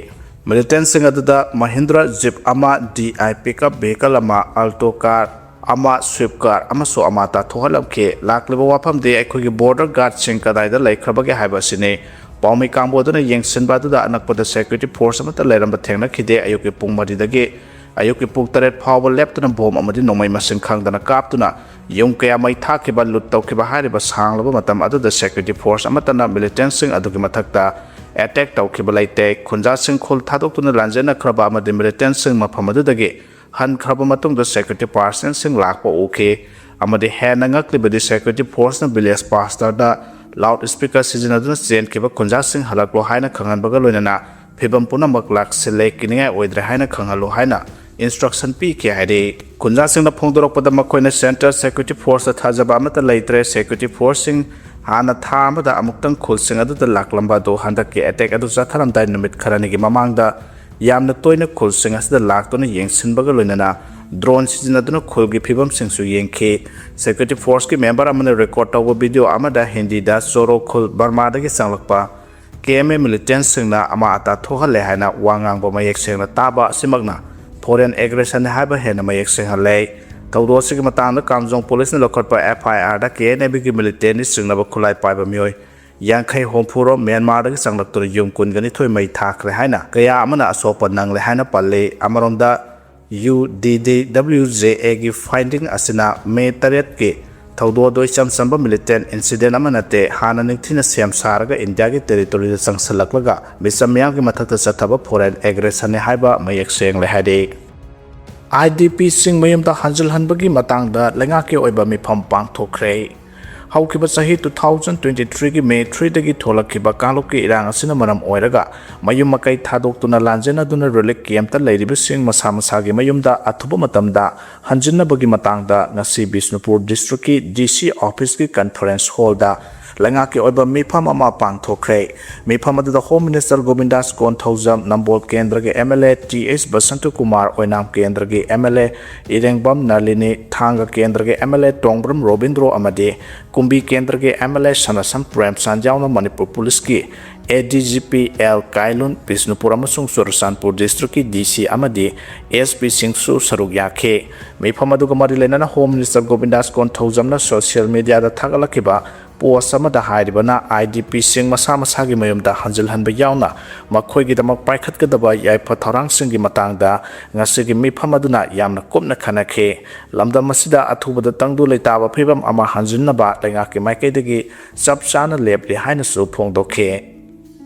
ꯃꯤꯂꯤꯇꯦꯟꯠꯁꯤꯡ ꯑꯗꯨꯗ ꯃꯍꯤꯟꯗ꯭ꯔꯥ ꯖꯤꯞ ꯑꯃ, ꯗꯤ ꯑꯥꯏ ꯄꯤꯛꯑꯞ ꯚꯤꯍꯤꯀꯜ ꯑꯃ, ꯑꯜꯇꯣ ꯀꯥꯔ ꯑꯃ, ꯁ꯭ꯋꯤꯐ ꯀꯥꯔ ꯑꯃꯁꯨ ꯑꯃ ꯇꯥꯊꯣꯛꯍꯜꯂꯝꯈꯤ꯫ ꯂꯥꯛꯂꯤꯕ ꯋꯥꯐꯝꯗꯤ ꯑꯩꯈꯣꯏꯒꯤ ꯕꯣꯔꯗꯔ ꯒꯥꯔꯗꯁꯤꯡ ꯀꯗꯥꯏꯗ ꯂꯩꯈ꯭ꯔꯕꯒꯦ ꯍꯥꯏꯕ ꯑꯁꯤꯅꯤ꯫ ꯄꯥꯎꯃꯤ ꯀꯥꯡꯕꯨ ꯑꯗꯨꯅ ꯌꯦꯡꯁꯤꯟꯕ ꯑꯗꯨꯗ ꯑꯅꯛꯄꯗ security force ꯑꯃꯠꯇ ꯂꯩꯔꯝꯕ ꯊꯦꯡꯅꯈꯤꯗꯦ꯫ ꯑꯌꯨꯛꯀꯤ ꯄꯨꯡ ꯃꯔꯤꯗꯒꯤ ꯑꯌꯨꯛꯀꯤ ꯄꯨꯡ ꯇꯔꯦꯠ ꯐꯥꯎꯕ ꯂꯦꯞꯇꯅ ꯕꯣꯝ ꯑꯃꯗꯤ ꯅꯣꯡꯃꯩ ꯃꯁꯤꯡ ꯈꯪꯗꯅ ꯀꯥꯞꯇꯨꯅ ꯌꯨꯝ ꯀꯌꯥ ꯃꯩ ꯊꯥꯈꯤꯕ, ꯂꯨꯠ ꯇꯧꯈꯤꯕ ꯍꯥꯏꯔꯤꯕ ꯁꯥꯡꯂꯕ ꯃꯇꯝ ꯑꯗꯨꯗ security force ꯑꯃꯠꯇꯅ militantꯁꯤꯡ ꯑꯗꯨꯒꯤ ꯃꯊꯛꯇ attack ꯇꯧꯈꯤꯕ ꯂꯩꯇꯦ꯫ ꯈꯨꯟꯖꯥꯁꯤꯡ ꯈꯨꯜ ꯊꯥꯗꯣꯛꯇꯨꯅ ꯂꯥꯟꯖꯦꯟꯅꯈ꯭ꯔꯕ ꯑꯃꯗꯤ militantꯁꯤꯡ ꯃꯐꯝ ꯑꯗꯨꯗꯒꯤ ꯍꯟꯈ꯭ꯔꯕ ꯃꯇꯨꯡꯗ security personnelꯁꯤꯡ ꯂꯥꯛꯄ ꯎꯈꯤ꯫ ꯑꯃꯗꯤ ꯍꯦꯟꯅ ꯉꯛꯂꯤꯕꯗꯤ security forceꯅ village pastorꯗ loud speaker ꯁꯤꯖꯤꯟꯅꯗꯨꯅ ꯆꯦꯟꯈꯤꯕ ꯈꯨꯟꯖꯥꯁꯤꯡ ꯍꯜꯂꯛꯂꯣ ꯍꯥꯏꯅ ꯈꯪꯍꯟꯕꯒ ꯂꯣꯏꯅꯅ ꯐꯤꯕꯝ ꯄꯨꯝꯅꯃꯛ ꯂꯥꯛꯁꯤꯜꯂꯦ, ꯀꯤꯅꯤꯡꯉꯥꯏ ꯑꯣꯏꯗ꯭ꯔꯦ ꯍꯥꯏꯅ ꯈꯪꯍꯜꯂꯨ ꯍꯥꯏꯅ instruction ꯄꯤꯈꯤ ꯍꯥꯏꯔꯤ꯫ ꯈꯨꯟꯖꯥꯁꯤꯡꯅ ꯐꯣꯡꯗꯣꯔꯛꯄꯗ ꯃꯈꯣꯏꯅ central security forceꯇ ꯊꯥꯖꯕ ꯑꯃꯠꯇ ꯂꯩꯇ꯭ꯔꯦ꯫ Security forceꯁꯤꯡ ꯍꯥꯟꯅ ꯊꯥ ꯑꯃꯗ ꯑꯃꯨꯛꯇꯪ ꯈꯨꯜꯁꯤꯡ ꯑꯗꯨꯗ ꯂꯥꯛꯂꯝꯕ ꯑꯗꯨ ꯍꯟꯗꯛꯀꯤ attack ꯑꯗꯨ ꯆꯠꯊꯔꯝꯗꯥꯏ ꯅꯨꯃꯤꯠ ꯈꯔꯅꯤꯒꯤ ꯃꯃꯥꯡꯗ ꯌꯥꯝꯅ ꯇꯣꯏꯅ ꯈꯨꯜꯁꯤꯡ ꯑꯁꯤꯗ ꯂꯥꯛꯇꯨꯅ ꯌꯦꯡꯁꯤꯟꯕꯒ ꯂꯣꯏꯅꯅ drone ꯁꯤꯖꯤꯟꯅꯗꯨꯅ ꯈꯨꯜꯒꯤ ꯐꯤꯕꯝꯁꯤꯡꯁꯨ ꯌꯦꯡꯈꯤ꯫ Security forceꯀꯤ member ꯑꯃꯅ record ꯇꯧꯕ video ꯑꯃꯗ ꯍꯤꯟꯗꯤꯗ ꯆꯣꯔꯣ ꯈꯨꯜ ꯕꯔꯃꯥꯗꯒꯤ ꯆꯪꯂꯛꯄ KMA militantꯁꯤꯡꯅ ꯑꯃꯥ ꯑꯇꯥ ꯊꯣꯛꯍꯜꯂꯦ ꯍꯥꯏꯅ ꯋꯥ ꯉꯥꯡꯕ ꯃꯌꯦꯛ ꯁꯦꯡꯅ ꯇꯥꯕ ꯑꯁꯤꯃꯛꯅ foreign aggressionꯅꯤ ꯍꯥꯏꯕ ꯍꯦꯟꯅ ꯃꯌꯦꯛ ꯁꯦꯡꯍꯜꯂꯦ꯫ ꯊꯧꯗꯣꯛ ꯑꯁꯤꯒꯤ ꯃꯇꯥꯡꯗ ꯀꯥꯝꯖꯣꯡ ꯄꯨꯂꯤꯁꯅ ꯂꯧꯈꯠꯄ FIRꯗ KNAꯕꯤꯒꯤ militantꯅꯤ ꯆꯤꯡꯅꯕ ꯈꯨꯠꯂꯥꯏ ꯄꯥꯏꯕ ꯃꯤꯑꯣꯏ ꯌꯥꯡꯈꯩ ꯍꯨꯝꯐꯨ ꯔꯣꯝ ꯃ꯭ꯌꯥꯟꯃꯥꯔꯗꯒꯤ ꯆꯪꯂꯛꯇꯨꯅ ꯌꯨꯝ ꯀꯨꯟꯒ ꯅꯤꯊꯣꯏ ꯃꯩ ꯊꯥꯈ꯭ꯔꯦ ꯍꯥꯏꯅ ꯀꯌꯥ ꯑꯃꯅ ꯑꯁꯣꯛꯄ ꯅꯪꯂꯦ ꯍꯥꯏꯅ ꯄꯜꯂꯤ꯫ ꯑꯃꯔꯣꯝꯗ UDDWJAꯒꯤ finding ꯑꯁꯤꯅ ꯃꯦ ꯇꯔꯦꯠꯀꯤ ꯊꯧꯗꯣꯛ ꯑꯗꯨ ꯏꯆꯝ ꯆꯝꯕ militant incident ꯑꯃ ꯅꯠꯇꯦ, ꯍꯥꯟꯅ ꯅꯤꯡꯊꯤꯅ ꯁꯦꯝ ꯁꯥꯔꯒ ꯏꯟꯗꯤꯌꯥꯒꯤ territoryꯗ ꯆꯪꯁꯤꯜꯂꯛꯂꯒ ꯃꯤꯆꯝ ꯃꯤꯌꯥꯝꯒꯤ ꯃꯊꯛꯇ ꯆꯠꯊꯕ foreign aggressionꯅꯤ ꯍꯥꯏꯕ ꯃꯌꯦꯛ ꯁꯦꯡꯂꯦ ꯍꯥꯏꯔꯤ꯫ IDPꯁꯤꯡ ꯃꯌꯨꯝꯗ ꯍꯟꯖꯤꯜꯍꯟꯕꯒꯤ ꯃꯇꯥꯡꯗ ꯂꯩꯉꯥꯛꯀꯤ ꯑꯣꯏꯕ ꯃꯤꯐꯝ ꯄꯥꯡꯊꯣꯛꯈ꯭ꯔꯦ꯫ ꯍꯧꯈꯤꯕ ꯆꯍꯤ two thousand twenty threeꯒꯤ ꯃꯦ threeꯗꯒꯤ ꯊꯣꯛꯂꯛꯈꯤꯕ ꯀꯥꯡꯂꯨꯞꯀꯤ ꯏꯔꯥꯡ ꯑꯁꯤꯅ ꯃꯔꯝ ꯑꯣꯏꯔꯒ ꯃꯌꯨꯝ ꯃꯀꯩ ꯊꯥꯗꯣꯛꯇꯨꯅ ꯂꯥꯟꯖꯦꯟꯅꯗꯨꯅ relief campꯇ ꯂꯩꯔꯤꯕꯁꯤꯡ ꯃꯁꯥ ꯃꯁꯥꯒꯤ ꯃꯌꯨꯝꯗ ꯑꯊꯨꯕ ꯃꯇꯝꯗ ꯍꯟꯖꯤꯟꯅꯕꯒꯤ ꯃꯇꯥꯡꯗ ꯉꯁꯤ ꯕꯤꯁꯅꯨꯄꯨꯔ districtꯀꯤ DC officeꯀꯤ conference hallꯗ ꯂꯩꯉꯥꯛꯀꯤ ꯑꯣꯏꯕ ꯃꯤꯐꯝ ꯑꯃ ꯄꯥꯡꯊꯣꯛꯈ꯭ꯔꯦ꯫ ꯃꯤꯐꯝ ꯑꯗꯨꯗ Home Minister ꯒꯣꯕꯤꯟꯗꯥꯁ ꯀꯣꯟꯊꯧꯖꯝ, ꯅꯝꯕꯣꯜ ꯀꯦꯟꯗ꯭ꯔꯒꯤ MLA Th ꯕꯁꯟꯇꯀꯨꯃꯥꯔ, ꯑꯣꯏꯅꯥꯝ ꯀꯦꯟꯗ꯭ꯔꯒꯤ MLA ꯏꯔꯦꯡꯕꯝ ꯅꯂꯤꯅꯤ, ꯊꯥꯡꯒ ꯀꯦꯟꯗ꯭ꯔꯒꯤ MLA ꯇꯣꯡꯕ꯭ꯔꯝ ꯔꯣꯕꯤꯟꯗ꯭ꯔꯣ ꯑꯃꯗꯤ ꯀꯨꯝꯕꯤ ꯀꯦꯟꯗ꯭ꯔꯒꯤ MLA ꯁꯅꯥꯁꯝ ꯄ꯭ꯔꯦꯝꯆꯥꯟ ꯌꯥꯎꯅ ꯃꯅꯤꯄꯨꯔ ꯄꯨꯂꯤꯁꯀꯤ ADGP ꯑꯦꯜ ꯀꯥꯏꯂꯨꯟ, ꯕꯤꯁꯅꯨꯄꯨꯔ ꯑꯃꯁꯨꯡ ꯆꯨꯔꯆꯥꯟꯄꯨꯔ districtꯀꯤ DC ꯑꯃꯗꯤ SP ꯁꯤꯡꯁꯨ ꯁꯔꯨꯛ ꯌꯥꯈꯤ꯫ ꯃꯤꯐꯝ ꯑꯗꯨꯒ ꯃꯔꯤ ꯂꯩꯅꯅ Home Minister ꯒꯣꯕꯤꯟꯗꯥꯁ ꯀꯣꯟꯊꯧꯖꯝꯅ social mediaꯗ ꯊꯥꯒꯠꯂꯛꯈꯤꯕ ꯄꯣꯁ ꯑꯃꯗ ꯍꯥꯏꯔꯤꯕꯅ IDPꯁꯤꯡ ꯃꯁꯥ ꯃꯁꯥꯒꯤ ꯃꯌꯨꯝꯗ ꯍꯟꯖꯤꯜꯍꯟꯕ ꯌꯥꯎꯅ ꯃꯈꯣꯏꯒꯤꯗꯃꯛ ꯄꯥꯏꯈꯠꯀꯗꯕ ꯌꯥꯏꯐ ꯊꯧꯔꯥꯡꯁꯤꯡꯒꯤ ꯃꯇꯥꯡꯗ ꯉꯁꯤꯒꯤ ꯃꯤꯐꯝ ꯑꯗꯨꯅ ꯌꯥꯝꯅ ꯀꯨꯞꯅ ꯈꯟꯅꯈꯤ꯫ ꯂꯝꯗꯝ ꯑꯁꯤꯗ ꯑꯊꯨꯕꯗ ꯇꯪꯗꯨ ꯂꯩꯇꯥꯕ ꯐꯤꯕꯝ ꯑꯃ ꯍꯟꯖꯤꯟꯅꯕ ꯂꯩꯉꯥꯛꯀꯤ ꯃꯥꯏꯀꯩꯗꯒꯤ ꯆꯞ ꯆꯥꯅ ꯂꯦꯞꯂꯤ ꯍꯥꯏꯅꯁꯨ ꯐꯣꯡꯗꯣꯛꯈꯤ꯫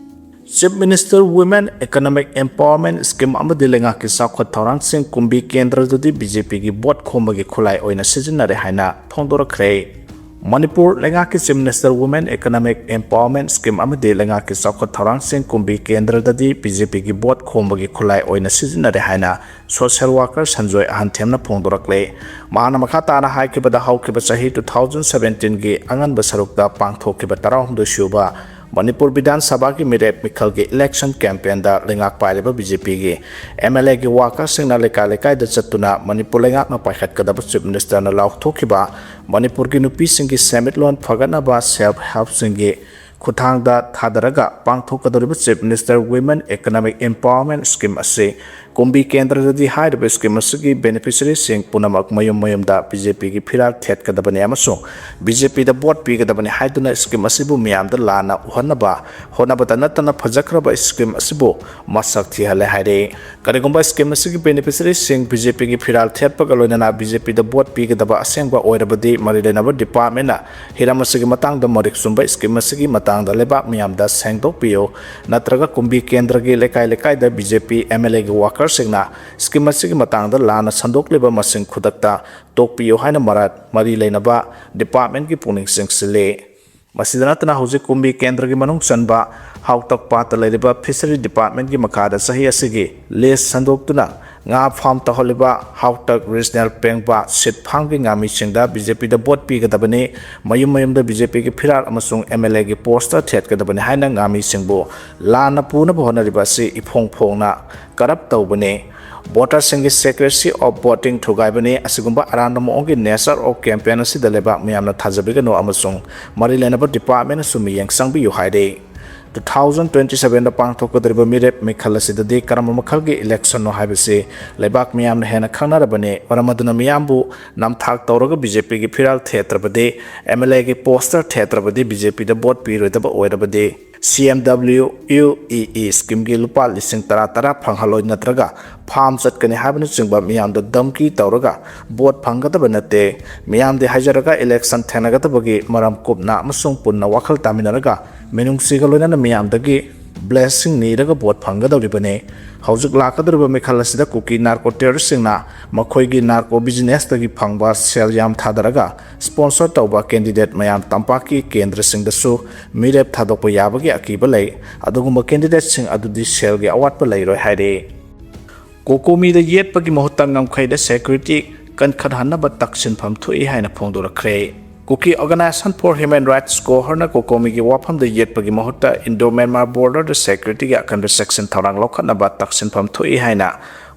Chief Minister Women Economic Empowerment Scheme ꯑꯃꯗꯤ ꯂꯩꯉꯥꯛꯀꯤ ꯆꯥꯎꯈꯠ ꯊꯧꯔꯥꯡꯁꯤꯡ ꯀꯨꯝꯕꯤ ꯀꯦꯟꯗ꯭ꯔꯗꯗꯤ BJPꯒꯤ ꯚꯣꯠ ꯈꯣꯝꯕꯒꯤ ꯈꯨꯠꯂꯥꯏ ꯑꯣꯏꯅ ꯁꯤꯖꯤꯟꯅꯔꯦ ꯍꯥꯏꯅ ꯐꯣꯡꯗꯣꯔꯛꯈ꯭ꯔꯦ꯫ ꯃꯅꯤꯄꯨꯔ ꯂꯩꯉꯥꯛꯀꯤ Chief Minister Women Economic Empowerment Scheme ꯑꯃꯗꯤ ꯂꯩꯉꯥꯛꯀꯤ ꯆꯥꯎꯈꯠ ꯊꯧꯔꯥꯡꯁꯤꯡ ꯀꯨꯝꯕꯤ ꯀꯦꯟꯗ꯭ꯔꯗꯗꯤ BJPꯒꯤ ꯚꯣꯠ ꯈꯣꯝꯕꯒꯤ ꯈꯨꯠꯂꯥꯏ ꯑꯣꯏꯅ ꯁꯤꯖꯤꯟꯅꯔꯦ ꯍꯥꯏꯅ social worker ꯁꯟꯖꯣꯏ ꯑꯍꯟꯊꯦꯝꯅ ꯐꯣꯡꯗꯣꯔꯛꯂꯦ꯫ ꯃꯍꯥꯛꯅ ꯃꯈꯥ ꯇꯥꯅ ꯍꯥꯏꯈꯤꯕꯗ, ꯍꯧꯈꯤꯕ ꯆꯍꯤ two thousand seventeenꯒꯤ ꯑꯉꯟꯕ ꯁꯔꯨꯛꯇ ꯄꯥꯡꯊꯣꯛꯈꯤꯕ ꯇꯔꯥꯍꯨꯝꯗꯣꯏ ꯁꯨꯕ ꯃꯅꯤꯄꯨꯔ ꯕꯤꯙꯥꯟ ꯁꯚꯥꯒꯤ ꯃꯤꯔꯦꯞ ꯃꯤꯈꯜꯒꯤ election campaignꯗ ꯂꯩꯉꯥꯛ ꯄꯥꯏꯔꯤꯕ BJPꯒꯤ MLAꯒꯤ workerꯁꯤꯡꯅ ꯂꯩꯀꯥꯏ ꯂꯩꯀꯥꯏꯗ ꯆꯠꯇꯨꯅ ꯃꯅꯤꯄꯨꯔ ꯂꯩꯉꯥꯛꯅ ꯄꯥꯏꯈꯠꯀꯗꯕ Chief Ministerꯅ ꯂꯥꯎꯊꯣꯛꯈꯤꯕ ꯃꯅꯤꯄꯨꯔꯒꯤ ꯅꯨꯄꯤꯁꯤꯡꯒꯤ ꯁꯦꯟꯃꯤꯠꯂꯣꯟ ꯐꯒꯠꯅꯕ self helpꯁꯤꯡꯒꯤ ꯈꯨꯠꯊꯥꯡꯗ ꯊꯥꯗꯔꯒ ꯄꯥꯡꯊꯣꯛꯀꯗꯧꯔꯤꯕ Chief Minister Women Economic Empowerment Scheme ꯑꯁꯤ ꯀꯨꯝꯕꯤ ꯀꯦꯟꯗ꯭ꯔꯗꯗꯤ ꯍꯥꯏꯔꯤꯕ scheme ꯑꯁꯤꯒꯤ beneficiaryꯁꯤꯡ ꯄꯨꯝꯅꯃꯛ ꯃꯌꯨꯝ ꯃꯌꯨꯝꯗ BJPꯒꯤ ꯐꯤꯔꯥꯜ ꯊꯦꯠꯀꯗꯕꯅꯤ ꯑꯃꯁꯨꯡ BJPꯗ ꯚꯣꯠ ꯄꯤꯒꯗꯕꯅꯤ ꯍꯥꯏꯗꯨꯅ scheme ꯑꯁꯤꯕꯨ ꯃꯤꯌꯥꯝꯗ ꯂꯥꯟꯅ ꯎꯍꯟꯅꯕ ꯍꯣꯠꯅꯕꯇ ꯅꯠꯇꯅ ꯐꯖꯈ꯭ꯔꯕ scheme ꯑꯁꯤꯕꯨ ꯃꯁꯛ ꯊꯤꯍꯜꯂꯦ ꯍꯥꯏꯔꯦ꯫ ꯀꯔꯤꯒꯨꯝꯕ scheme ꯑꯁꯤꯒꯤ beneficiaryꯁꯤꯡ BJPꯒꯤ ꯐꯤꯔꯥꯜ ꯊꯦꯠꯄꯒ ꯂꯣꯏꯅꯅ BJPꯗ ꯚꯣꯠ ꯄꯤꯒꯗꯕ ꯑꯁꯦꯡꯕ ꯑꯣꯏꯔꯕꯗꯤ ꯃꯔꯤ ꯂꯩꯅꯕ departmentꯅ ꯍꯤꯔꯝ ꯑꯁꯤꯒꯤ ꯃꯇꯥꯡꯗ ꯃꯔꯤꯛ ꯆꯨꯝꯕ scheme ꯑꯁꯤꯒꯤ ꯃꯇꯥꯡꯗ ꯂꯩꯕꯥꯛ ꯃꯤꯌꯥꯝꯗ ꯁꯦꯡꯗꯣꯛꯄꯤꯌꯨ, ꯅꯠꯇ꯭ꯔꯒ ꯀꯨꯝꯕꯤ ꯀꯦꯟꯗ꯭ꯔꯒꯤ ꯂꯩꯀꯥꯏ ꯂꯩꯀꯥꯏꯗ BJP MLAꯒꯤ workerꯁꯤꯡꯅ scheme ꯑꯁꯤꯒꯤ ꯃꯇꯥꯡꯗ ꯂꯥꯟꯅ ꯁꯟꯗꯣꯛꯂꯤꯕ ꯃꯁꯤꯡ ꯈꯨꯗꯛꯇ ꯇꯣꯛꯄꯤꯌꯨ ꯍꯥꯏꯅ ꯃꯔꯥ-, ꯃꯔꯤ ꯂꯩꯅꯕ departmentꯀꯤ ꯄꯨꯛꯅꯤꯡ ꯆꯤꯡꯁꯤꯜꯂꯤ꯫ ꯃꯁꯤꯗ ꯅꯠꯇꯅ ꯍꯧꯖꯤꯛ ꯀꯨꯝꯕꯤ ꯀꯦꯟꯗ꯭ꯔꯒꯤ ꯃꯅꯨꯡ ꯆꯟꯕ ꯍꯥꯎꯇꯛ ꯄꯥꯠꯇ ꯂꯩꯔꯤꯕ fishery departmentꯀꯤ ꯃꯈꯥꯗ ꯆꯍꯤ ꯑꯁꯤꯒꯤ lease ꯁꯟꯗꯣꯛꯇꯨꯅ ꯉꯥ farm ꯇꯧꯍꯜꯂꯤꯕ ꯍꯥꯎꯇꯛ regional ꯄꯦꯡꯕ seed farmꯒꯤ ꯉꯥꯃꯤꯁꯤꯡꯗ BJPꯗ ꯚꯣꯠ ꯄꯤꯒꯗꯕꯅꯤ, ꯃꯌꯨꯝ ꯃꯌꯨꯝꯗ BJPꯒꯤ ꯐꯤꯔꯥꯜ ꯑꯃꯁꯨꯡ MLAꯒꯤ poster ꯊꯦꯠꯀꯗꯕꯅꯤ ꯍꯥꯏꯅ ꯉꯥꯃꯤꯁꯤꯡꯕꯨ ꯂꯥꯟꯅ ꯄꯨꯅꯕ ꯍꯣꯠꯅꯔꯤꯕ ꯑꯁꯤ ꯏꯐꯣꯡ ꯐꯣꯡꯅ corrupt ꯇꯧꯕꯅꯤ꯫ Voterꯁꯤꯡꯒꯤ secrecy of voting ꯊꯨꯒꯥꯏꯕꯅꯤ꯫ ꯑꯁꯤꯒꯨꯝꯕ ꯑꯔꯥꯟꯕ ꯃꯑꯣꯡꯒꯤ nature of campaign ꯑꯁꯤꯗ ꯂꯩꯕꯥꯛ ꯃꯤꯌꯥꯝꯅ ꯊꯥꯖꯕꯤꯒꯅꯨ ꯑꯃꯁꯨꯡ ꯃꯔꯤ ꯂꯩꯅꯕ departmentꯅꯁꯨ ꯃꯤꯠꯌꯦꯡ ꯆꯪꯕꯤꯌꯨ ꯍꯥꯏꯔꯤ꯫ ꯇꯨ ꯊꯥꯎꯖꯟ ꯇ꯭ꯋꯦꯟꯇꯤ ꯁꯚꯦꯟꯗ ꯄꯥꯡꯊꯣꯛꯀꯗꯧꯔꯤꯕ ꯃꯤꯔꯦꯞ ꯃꯤꯈꯜ ꯑꯁꯤꯗꯗꯤ ꯀꯔꯝꯕ ꯃꯈꯜꯒꯤ ꯏꯂꯦꯛꯁꯟꯅꯣ ꯍꯥꯏꯕꯁꯤ ꯂꯩꯕꯥꯛ ꯃꯤꯌꯥꯝꯅ ꯍꯦꯟꯅ ꯈꯪꯅꯔꯕꯅꯤ꯫ ꯃꯔꯝ ꯑꯗꯨꯅ ꯃꯤꯌꯥꯝꯕꯨ ꯅꯝꯊꯥꯛ ꯇꯧꯔꯒ ꯕꯤ ꯖꯦ ꯄꯤꯒꯤ ꯐꯤꯔꯥꯜ ꯊꯦꯠꯇ꯭ꯔꯕꯗꯤ, ꯑꯦꯝ ꯑꯦꯜ ꯑꯦꯒꯤ ꯄꯣꯁꯇꯔ ꯊꯦꯠꯇ꯭ꯔꯕꯗꯤ, ꯕꯤ ꯖꯦ ꯄꯤꯗ ꯚꯣꯠ ꯄꯤꯔꯣꯏꯗꯕ ꯑꯣꯏꯔꯕꯗꯤ, ꯁꯤ M W U E E ꯁ꯭ꯀꯤꯝꯒꯤ ꯂꯨꯄꯥ ꯂꯤꯁꯤꯡ ꯇꯔꯥ ꯇꯔꯥ ꯐꯪꯍꯜꯂꯣꯏ, ꯅꯠꯇ꯭ꯔꯒ ꯐꯥꯝ ꯆꯠꯀꯅꯤ ꯍꯥꯏꯕꯅꯆꯤꯡꯕ ꯃꯤꯌꯥꯝꯗ ꯙꯝꯀꯤ ꯇꯧꯔꯒ ꯚꯣꯠ ꯐꯪꯒꯗꯕ ꯅꯠꯇꯦ꯫ ꯃꯤꯌꯥꯝꯗꯤ ꯍꯥꯏꯖꯔꯒ ꯏꯂꯦꯛꯁꯟ ꯊꯦꯡꯅꯒꯗꯕꯒꯤ ꯃꯔꯝ ꯀꯨꯞꯅ ꯑꯃꯁꯨꯡ ꯄꯨꯟꯅ ꯋꯥꯈꯜ ꯇꯥꯃꯤꯟꯅꯔꯒ ꯃꯤꯅꯨꯡꯁꯤꯒ ꯂꯣꯏꯅꯅ ꯃꯤꯌꯥꯝꯗꯒꯤ ꯕ꯭ꯂꯦꯁꯤꯡ ꯅꯤꯔꯒ ꯚꯣꯠ ꯐꯪꯒꯗꯧꯔꯤꯕꯅꯤ꯫ ꯍꯧꯖꯤꯛ ꯂꯥꯛꯀꯗꯧꯔꯤꯕ ꯃꯤꯈꯜ ꯑꯁꯤꯗ ꯀꯨꯀꯤ ꯅꯥꯔꯀꯣ ꯇꯦꯔꯣꯔꯤꯁꯁꯤꯡꯅ ꯃꯈꯣꯏꯒꯤ ꯅꯥꯔꯀꯣ ꯕꯤꯖꯤꯅꯦꯁꯇꯒꯤ ꯐꯪꯕ ꯁꯦꯜ ꯌꯥꯝ ꯊꯥꯗꯔꯒ ꯁ꯭ꯄꯣꯟꯁꯔ ꯇꯧꯕ ꯀꯦꯟꯗꯤꯗꯦꯠ ꯃꯌꯥꯝ ꯇꯝꯄꯥꯛꯀꯤ ꯀꯦꯟꯗ꯭ꯔꯁꯤꯡꯗꯁꯨ ꯃꯤꯔꯦꯞ ꯊꯥꯗꯣꯛꯄ ꯌꯥꯕꯒꯤ ꯑꯀꯤꯕ ꯂꯩ꯫ ꯑꯗꯨꯒꯨꯝꯕ ꯀꯦꯟꯗꯤꯗꯦꯠꯁꯤꯡ ꯑꯗꯨꯗꯤ ꯁꯦꯜꯒꯤ ꯑꯋꯥꯠꯄ ꯂꯩꯔꯣꯏ ꯍꯥꯏꯔꯤ꯫ ꯀꯣꯀꯣꯃꯤꯗ ꯌꯦꯠꯄꯒꯤ ꯃꯍꯨꯠꯇ ꯉꯝꯈꯩꯗ ꯁꯦꯀ꯭ꯌꯨꯔꯤꯇꯤ ꯀꯟꯈꯠꯍꯟꯅꯕ ꯇꯛꯁꯤꯟꯐꯝ ꯊꯣꯛꯏ ꯍꯥꯏꯅ ꯐꯣꯡꯗꯣꯔꯛꯈ꯭ꯔꯦ꯫ ꯀꯨꯀꯤ ꯑꯣꯔꯒꯅꯥꯏꯖꯦꯁꯟ ꯐꯣꯔ ꯍ꯭ꯌꯨꯃꯦꯟ ꯔꯥꯏꯠꯁ, ꯀꯣꯍꯔꯅ ꯀꯣꯀꯣꯃꯤꯒꯤ ꯋꯥꯐꯝꯗ ꯌꯦꯠꯄꯒꯤ ꯃꯍꯨꯠꯇ ꯏꯟꯗꯣ ꯃ꯭ꯌꯥꯟꯃꯥꯔ ꯕꯣꯔꯗꯔꯗ ꯁꯦꯀ꯭ꯌꯨꯔꯤꯇꯤꯒꯤ ꯑꯀꯟꯕ ꯆꯦꯛꯁꯤꯟ ꯊꯧꯔꯥꯡ ꯂꯧꯈꯠꯅꯕ ꯇꯛꯁꯤꯟꯐꯝ ꯊꯣꯛꯏ ꯍꯥꯏꯅ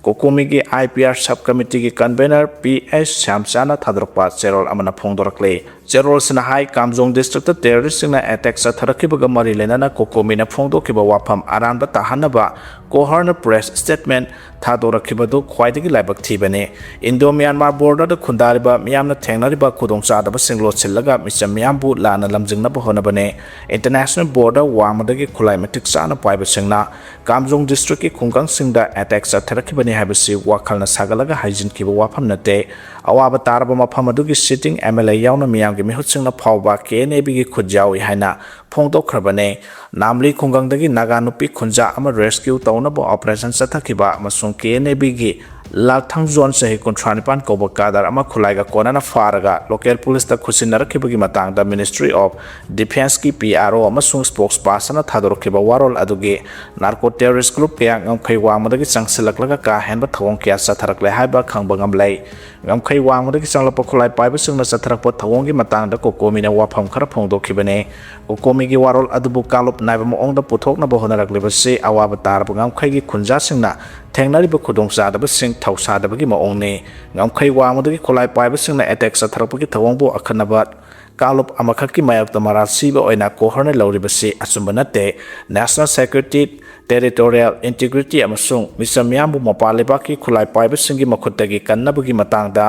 ꯀꯣꯀꯣꯃꯤꯒꯤ ꯑꯥꯏ ꯄꯤ ꯑꯥꯔ ꯁꯕ ꯀꯃꯤꯇꯤꯒꯤ ꯀꯟꯚꯦꯅꯔ ꯄꯤ ꯑꯦꯁ ꯁ꯭ꯌꯥꯝꯆꯥꯅ ꯊꯥꯗꯣꯔꯛꯄ ꯆꯦꯔꯣꯜ ꯑꯃꯅ ꯐꯣꯡꯗꯣꯔꯛꯂꯤ꯫ ꯆꯦꯔꯣꯜꯁꯤꯅ ꯍꯥꯏ, ꯀꯥꯝꯖꯣꯡ ꯗꯤꯁꯇ꯭ꯔꯤꯛꯇ ꯇꯦꯔꯣꯔꯤꯁꯁꯤꯡꯅ ꯑꯦꯇꯦꯛ ꯆꯠꯊꯔꯛꯈꯤꯕꯒ ꯃꯔꯤ ꯂꯩꯅꯅ ꯀꯣꯀꯣꯃꯤꯅ ꯐꯣꯡꯗꯣꯛꯈꯤꯕ ꯋꯥꯐꯝ ꯑꯔꯥꯟꯕ ꯇꯥꯍꯟꯅꯕ ꯀꯣꯍꯔꯅ ꯄ꯭ꯔꯦꯁ ꯁ꯭ꯇꯦꯠꯃꯦꯟ ꯊꯥꯗꯣꯔꯛꯈꯤꯕꯗꯨ ꯈ꯭ꯋꯥꯏꯗꯒꯤ ꯂꯥꯏꯕꯛ ꯊꯤꯕꯅꯤ꯫ ꯏꯟꯗꯣ ꯃ꯭ꯌꯥꯟꯃꯥꯔ ꯕꯣꯔꯗꯔꯗ ꯈꯨꯟꯗꯥꯔꯤꯕ ꯃꯤꯌꯥꯝꯅ ꯊꯦꯡꯅꯔꯤꯕ ꯈꯨꯗꯣꯡꯆꯥꯗꯕꯁꯤꯡ ꯂꯣꯠꯁꯤꯜꯂꯒ ꯃꯤꯆꯝ ꯃꯤꯌꯥꯝꯕꯨ ꯂꯥꯟꯅ ꯂꯝꯖꯤꯡꯅꯕ ꯍꯣꯠꯅꯕꯅꯤ꯫ ꯏꯟꯇꯔꯅꯦꯁꯅꯦꯜ ꯕꯣꯔꯗꯔ ꯋꯥꯡꯃꯗꯒꯤ ꯈꯨꯠꯂꯥꯏ ꯃꯇꯤꯛ ꯆꯥꯅ ꯄꯥꯏꯕꯁꯤꯡꯅ ꯀꯥꯝꯖꯣꯡ ꯗꯤꯁꯇ꯭ꯔꯤꯛꯀꯤ ꯈꯨꯡꯒꯪꯁꯤꯡꯗ ꯑꯦꯇꯦꯛ ꯆꯠꯊꯔꯛꯈꯤꯕꯅꯤ ꯍꯥꯏꯕꯁꯤ ꯋꯥꯈꯜꯅ ꯁꯥꯒꯠꯂꯒ ꯍꯥꯏꯖꯤꯟꯈꯤꯕ ꯋꯥꯐꯝ ꯅꯠꯇꯦ꯫ ꯑꯋꯥꯕ ꯇꯥꯔꯕ ꯃꯐꯝ ꯑꯗꯨꯒꯤ ꯁꯤꯇꯤꯡ ꯑꯦꯝ ꯑꯦꯜ ꯑꯦ ꯌꯥꯎꯅ ꯃꯤꯌꯥꯝꯒꯤ ꯃꯤꯍꯨꯠꯁꯤꯡꯅ ꯐꯥꯎꯕ ꯀꯦ ꯑꯦꯟ ꯑꯦ ꯕꯤꯒꯤ ꯈꯨꯠ ꯌꯥꯎꯏ ꯍꯥꯏꯅ ꯐꯣꯡꯗꯣꯛꯈ꯭ꯔꯕꯅꯤ꯫ ꯅꯥꯝꯂꯤ ꯈꯨꯡꯒꯪꯗꯒꯤ ꯅꯥꯒꯥ ꯅꯨꯄꯤ ꯈꯨꯟꯖꯥ ꯑꯃ ꯔꯦꯁꯀ꯭ꯌꯨ ꯇꯧꯅꯕ ꯑꯣꯄꯔꯦꯁꯟ ꯆꯠꯊꯈꯤꯕ ꯑꯃꯁꯨꯡ ꯀꯦ ꯑꯦꯟ ꯑꯦ ꯕꯤꯒꯤ ꯂꯥꯛꯊꯪ ꯖꯣꯟ ꯆꯍꯤ ꯀꯨꯟꯊ꯭ꯔꯥ ꯅꯤꯄꯥꯟ ꯀꯧꯕ ꯀꯥꯗꯔ ꯑꯃ ꯈꯨꯠꯂꯥꯏꯒ ꯀꯣꯟꯅꯅ ꯐꯥꯔꯒ ꯂꯣꯀꯦꯜ ꯄꯨꯂꯤꯁꯇ ꯈꯨꯠꯁꯤꯟꯅꯔꯛꯈꯤꯕꯒꯤ ꯃꯇꯥꯡꯗ ꯃꯤꯅꯤꯁꯇ꯭ꯔꯤ ꯑꯣꯐ ꯗꯤꯐꯦꯟꯁꯀꯤ ꯄꯤ ꯑꯥꯔ ꯑꯣ ꯑꯃꯁꯨꯡ ꯁ꯭ꯄꯣꯛꯁ ꯄꯥꯔꯁꯟꯅ ꯊꯥꯗꯣꯔꯛꯈꯤꯕ ꯋꯥꯔꯣꯜ ꯑꯗꯨꯒꯤ ꯅꯥꯔꯀꯣ ꯇꯦꯔꯣꯔꯤꯁ ꯒ꯭ꯔꯨꯞ ꯀꯌꯥ ꯉꯝꯈꯩ ꯋꯥꯡꯃꯗꯒꯤ ꯆꯪꯁꯤꯜꯂꯛꯂꯒ ꯀꯥ ꯍꯦꯟꯕ ꯊꯧꯑꯣꯡ ꯀꯌꯥ ꯆꯠꯊꯔꯛꯂꯦ ꯍꯥꯏꯕ ꯈꯪꯕ ꯉꯝꯂꯦ꯫ ꯉꯝꯈꯩ ꯋꯥꯡꯃꯗꯒꯤ ꯆꯪꯂꯛꯄ ꯈꯨꯠꯂꯥꯏ ꯄꯥꯏꯕꯁꯤꯡꯅ ꯆꯠꯊꯔꯛꯄ ꯊꯧꯑꯣꯡꯒꯤ ꯃꯇꯥꯡꯗ ꯀꯣꯀꯣꯃꯤꯅ ꯋꯥꯐꯝ ꯈꯔ ꯐꯣꯡꯗꯣꯛꯈꯤꯕꯅꯤ꯫ ꯀꯣꯀꯣꯃꯤꯒꯤ ꯋꯥꯔꯣꯜ ꯑꯗꯨꯕꯨ ꯀꯥꯡꯂꯨꯞ ꯅꯥꯏꯕ ꯃꯑꯣꯡꯗ ꯄꯨꯊꯣꯛꯅꯕ ꯍꯣꯠꯅꯔꯛꯂꯤꯕꯁꯤ ꯑꯋꯥꯕ ꯇꯥꯔꯕ ꯉꯝꯈꯩꯒꯤ ꯈꯨꯟꯖꯥꯁꯤꯡꯅ ꯊꯦꯡꯅꯔꯤꯕ ꯈꯨꯗꯣꯡꯆꯥꯗꯕꯁꯤꯡ ꯊꯧꯁꯥꯗꯕꯒꯤ ꯃꯑꯣꯡꯅꯤ꯫ ꯉꯝꯈꯩ ꯋꯥꯡꯃꯗꯒꯤ ꯈꯨꯠꯂꯥꯏ ꯄꯥꯏꯕꯁꯤꯡꯅ ꯑꯦꯇꯦꯛ ꯆꯠꯊꯔꯛꯄꯒꯤ ꯊꯧꯑꯣꯡꯕꯨ ꯑꯈꯟꯅꯕ ꯀꯥꯡꯂꯨꯞ ꯑꯃꯈꯛꯀꯤ ꯃꯥꯌꯣꯛꯇ ꯃꯔꯥꯜ ꯁꯤꯕ ꯑꯣꯏꯅ ꯀꯣꯍꯔꯅ ꯂꯧꯔꯤꯕꯁꯤ ꯑꯆꯨꯝꯕ ꯅꯠꯇꯦ꯫ National security, territorial integrity ꯑꯃꯁꯨꯡ ꯃꯤꯆꯝ ꯃꯤꯌꯥꯝꯕꯨ ꯃꯄꯥꯟ ꯂꯩꯕꯥꯛꯀꯤ ꯈꯨꯠꯂꯥꯏ ꯄꯥꯏꯕꯁꯤꯡꯒꯤ ꯃꯈꯨꯠꯇꯒꯤ ꯀꯟꯅꯕꯒꯤ ꯃꯇꯥꯡꯗ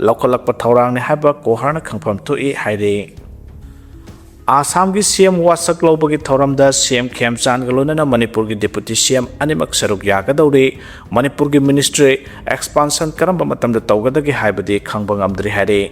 ꯂꯧꯈꯠꯂꯛꯄ ꯊꯧꯔꯥꯡꯅꯤ ꯍꯥꯏꯕ ꯀꯣꯍꯔꯅ ꯈꯪꯐꯝ ꯊꯣꯛꯏ ꯍꯥꯏꯔꯤ꯫ ꯑꯁꯥꯝꯒꯤ ꯁꯤ ꯑꯦꯝ ꯋꯥꯁꯛ ꯂꯧꯕꯒꯤ ꯊꯧꯔꯝꯗ ꯁꯤ ꯑꯦꯝ ꯈꯦꯝꯆꯥꯟꯒ ꯂꯣꯏꯅꯅ ꯃꯅꯤꯄꯨꯔꯒꯤ ꯗꯤꯄꯨꯇꯤ ꯁꯤ ꯑꯦꯝ ꯑꯅꯤꯃꯛ ꯁꯔꯨꯛ ꯌꯥꯒꯗꯧꯔꯤ꯫ ꯃꯅꯤꯄꯨꯔꯒꯤ ꯃꯤꯅꯤꯁꯇ꯭ꯔꯤ ꯑꯦꯛꯁꯄꯥꯟꯁꯟ ꯀꯔꯝꯕ ꯃꯇꯝꯗ ꯇꯧꯒꯗꯒꯦ ꯍꯥꯏꯕꯗꯤ ꯈꯪꯕ ꯉꯝꯗ꯭ꯔꯤ ꯍꯥꯏꯔꯤ꯫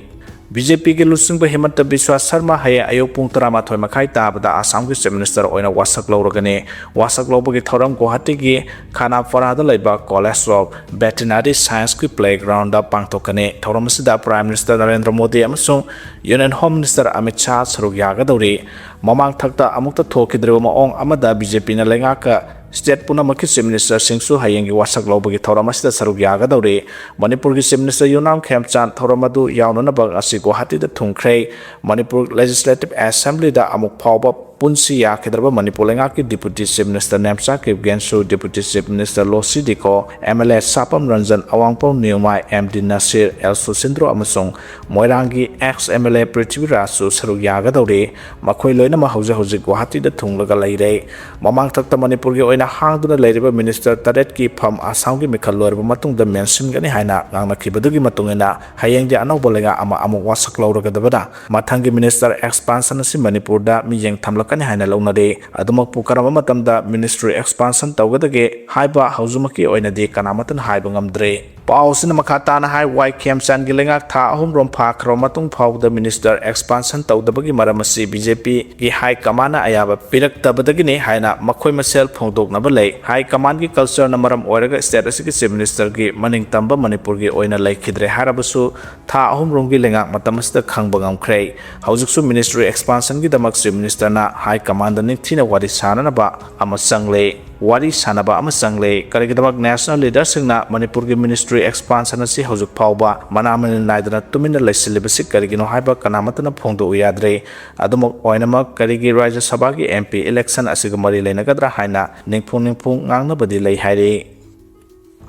ꯕꯤ ꯖꯦ ꯄꯤꯒꯤ ꯂꯨꯆꯤꯡꯕ ꯍꯤꯃꯟꯇ ꯕꯤꯁ꯭ꯋꯥ ꯁꯔꯃ ꯍꯌꯦꯡ ꯑꯌꯨꯛ ꯄꯨꯡ ꯇꯔꯥꯃꯥꯊꯣꯏ ꯃꯈꯥꯏ ꯇꯥꯕꯗ ꯑꯁꯥꯝꯒꯤ ꯆꯤꯐ ꯃꯤꯅꯤꯁꯇꯔ ꯑꯣꯏꯅ ꯋꯥꯁꯛ ꯂꯧꯔꯒꯅꯤ꯫ ꯋꯥꯁꯛ ꯂꯧꯕꯒꯤ ꯊꯧꯔꯝ ꯒꯨꯋꯥꯍꯥꯇꯤꯒꯤ ꯈꯥꯅꯥꯄꯥꯔꯥꯗ ꯂꯩꯕ College of Veterinary Scienceꯀꯤ playgroundꯗ ꯄꯥꯡꯊꯣꯛꯀꯅꯤ꯫ ꯊꯧꯔꯝ ꯑꯁꯤꯗ Prime Minister ꯅꯔꯦꯟꯗ꯭ꯔ ꯃꯣꯗꯤ ꯑꯃꯁꯨꯡ Union Home Minister Amit Shah ꯁꯔꯨꯛ ꯌꯥꯒꯗꯧꯔꯤ꯫ ꯃꯃꯥꯡ ꯊꯛꯇ ꯑꯃꯨꯛꯇ ꯊꯣꯛꯈꯤꯗ꯭ꯔꯤꯕ ꯃꯑꯣꯡ ꯑꯃꯗ ꯕꯤ ꯖꯦ ꯄꯤꯅ ꯂꯩꯉꯥꯛꯀ state ꯄꯨꯝꯅꯃꯛꯀꯤ chief ministerꯁꯤꯡꯁꯨ ꯍꯌꯦꯡꯒꯤ ꯋꯥꯁꯛ ꯂꯧꯕꯒꯤ ꯊꯧꯔꯝ ꯑꯁꯤꯗ ꯁꯔꯨꯛ ꯌꯥꯒꯗꯧꯔꯤ꯫ ꯃꯅꯤꯄꯨꯔꯒꯤ chief minister ꯌꯨꯝꯅꯥꯝ ꯈꯦꯝꯆꯥꯟ ꯊꯧꯔꯝ ꯑꯗꯨ ꯌꯥꯎꯅꯅꯕ ꯉꯁꯤ ꯒꯨꯋꯥꯍꯥꯇꯤꯗ ꯊꯨꯡꯈ꯭ꯔꯦ꯫ ꯃꯅꯤꯄꯨꯔ Legislative Assemblyꯗ ꯑꯃꯨꯛ ꯐꯥꯎꯕ ꯄꯨꯟꯁꯤ ꯌꯥꯈꯤꯗ꯭ꯔꯕ ꯃꯅꯤꯄꯨꯔ ꯂꯩꯉꯥꯛꯀꯤ Deputy Chief Minister ꯅꯦꯝꯆꯥ ꯀꯤꯞꯒꯦꯟꯁꯨ, Deputy Chief Minister Losii Dikho, M L A Sapam Ranjan, Awangbow Newmai, M D Nasir, L Susindro ꯑꯃꯁꯨꯡ ꯃꯣꯏꯔꯥꯡꯒꯤ ex M L A ꯄ꯭ꯔꯤꯊꯤꯕꯤꯔꯥꯖꯁꯨ ꯁꯔꯨꯛ ꯌꯥꯒꯗꯧꯔꯤ꯫ ꯃꯈꯣꯏ ꯂꯣꯏꯅꯃꯛ ꯍꯧꯖꯤꯛ ꯍꯧꯖꯤꯛ ꯒꯨꯋꯥꯍꯥꯇꯤꯗ ꯊꯨꯡꯂꯒ ꯂꯩꯔꯦ꯫ ꯃꯃꯥꯡ ꯊꯛꯇ ꯃꯅꯤꯄꯨꯔꯒꯤ ꯑꯣꯏꯅ ꯍꯥꯡꯗꯨꯅ ꯂꯩꯔꯤꯕ minister ꯇꯔꯦꯠꯀꯤ ꯐꯝ ꯑꯁꯥꯝꯒꯤ ꯃꯤꯈꯜ ꯂꯣꯏꯔꯕ ꯃꯇꯨꯡꯗ ꯃꯦꯟꯁꯤꯟꯒꯅꯤ ꯍꯥꯏꯅ ꯉꯥꯡꯅꯈꯤꯕꯗꯨꯒꯤ ꯃꯇꯨꯡ ꯏꯟꯅ ꯍꯌꯦꯡꯗꯤ ꯑꯅꯧꯕ ꯂꯩꯉꯥꯛ ꯑꯃ ꯑꯃꯨꯛ ꯋꯥꯁꯛ ꯂꯧꯔꯒꯗꯕꯅ ꯃꯊꯪꯒꯤ minister expansion ꯑꯁꯤ ꯃꯅꯤꯄꯨꯔꯗ ꯃꯤꯠꯌꯦꯡ ꯊꯝꯂꯛꯀꯅꯤ ꯍꯥꯏꯅ ꯂꯧꯅꯔꯤ꯫ ꯑꯗꯨꯃꯛꯄꯨ ꯀꯔꯝꯕ ꯃꯇꯝꯗ ministry expansion ꯇꯧꯒꯗꯒꯦ ꯍꯥꯏꯕ ꯍꯧꯖꯤꯛꯃꯛꯀꯤ ꯑꯣꯏꯅꯗꯤ ꯀꯅꯥꯃꯠꯇꯅ ꯍꯥꯏꯕ ꯉꯝꯗ꯭ꯔꯤ꯫ ꯄꯥꯎ ꯑꯁꯤꯅ ꯃꯈꯥ ꯇꯥꯅ ꯍꯥꯏ, ꯋꯥꯏ ꯈꯦꯝꯆꯥꯟꯒꯤ ꯂꯩꯉꯥꯛ ꯊꯥ ꯑꯍꯨꯝꯔꯣꯝ ꯐꯥꯈ꯭ꯔꯕ ꯃꯇꯨꯡ ꯐꯥꯎꯕꯗ minister expansion ꯇꯧꯗꯕꯒꯤ ꯃꯔꯝ ꯑꯁꯤ B J P ꯒꯤ high command ꯅ ꯑꯌꯥꯕ ꯄꯤꯔꯛꯇꯕꯗꯒꯤꯅꯤ ꯍꯥꯏꯅ ꯃꯈꯣꯏ ꯃꯁꯦꯜ ꯐꯣꯡꯗꯣꯛꯅꯕ ꯂꯩ꯫ High command ꯒꯤ culture ꯅ ꯃꯔꯝ ꯑꯣꯏꯔꯒ state ꯑꯁꯤꯒꯤ chief minister ꯒꯤ ꯃꯅꯤꯡ ꯇꯝꯕ ꯃꯅꯤꯄꯨꯔꯒꯤ ꯑꯣꯏꯅ ꯂꯩꯈꯤꯗ꯭ꯔꯦ ꯍꯥꯏꯔꯕꯁꯨ, ꯊꯥ ꯑꯍꯨꯝꯔꯣꯝꯒꯤ ꯂꯩꯉꯥꯛ ꯃꯇꯝ ꯑꯁꯤꯗ ꯈꯪꯕ ꯉꯝꯈ꯭ꯔꯦ꯫ ꯍꯧꯖꯤꯛꯁꯨ ministry expansion ꯒꯤꯗꯃꯛ chief minister ꯅ high command ꯗ ꯅꯤꯡꯊꯤꯅ ꯋꯥꯔꯤ ꯁꯥꯅꯅꯕ ꯑꯃ ꯆꯪꯂꯦ꯫ ꯋꯥꯔꯤ ꯁꯥꯅꯕ ꯑꯃ ꯆꯪꯂꯦ꯫ ꯀꯔꯤꯒꯤꯗꯃꯛ national leader ꯁꯤꯡꯅ ꯃꯅꯤꯄꯨꯔꯒꯤ ministry expansion ꯑꯁꯤ ꯍꯧꯖꯤꯛ ꯐꯥꯎꯕ ꯃꯅꯥ ꯃꯅꯤꯜ ꯅꯥꯏꯗꯅ ꯇꯨꯃꯤꯟꯅ ꯂꯩꯁꯤꯜꯂꯤꯕꯁꯤ ꯀꯔꯤꯒꯤꯅꯣ ꯍꯥꯏꯕ ꯀꯅꯥꯃꯠꯇꯅ ꯐꯣꯡꯗꯣꯛꯎ ꯌꯥꯗ꯭ꯔꯦ꯫ ꯑꯗꯨꯃꯛ ꯑꯣꯏꯅꯃꯛ, ꯀꯔꯤꯒꯤ ꯔꯥꯖ꯭ꯌ ꯁꯚꯥꯒꯤ M P election ꯑꯁꯤꯒ ꯃꯔꯤ ꯂꯩꯅꯒꯗ꯭ꯔꯥ ꯍꯥꯏꯅ ꯅꯤꯡꯐꯨꯡ ꯅꯤꯡꯐꯨꯡ ꯉꯥꯡꯅꯕꯗꯤ ꯂꯩ ꯍꯥꯏꯔꯤ꯫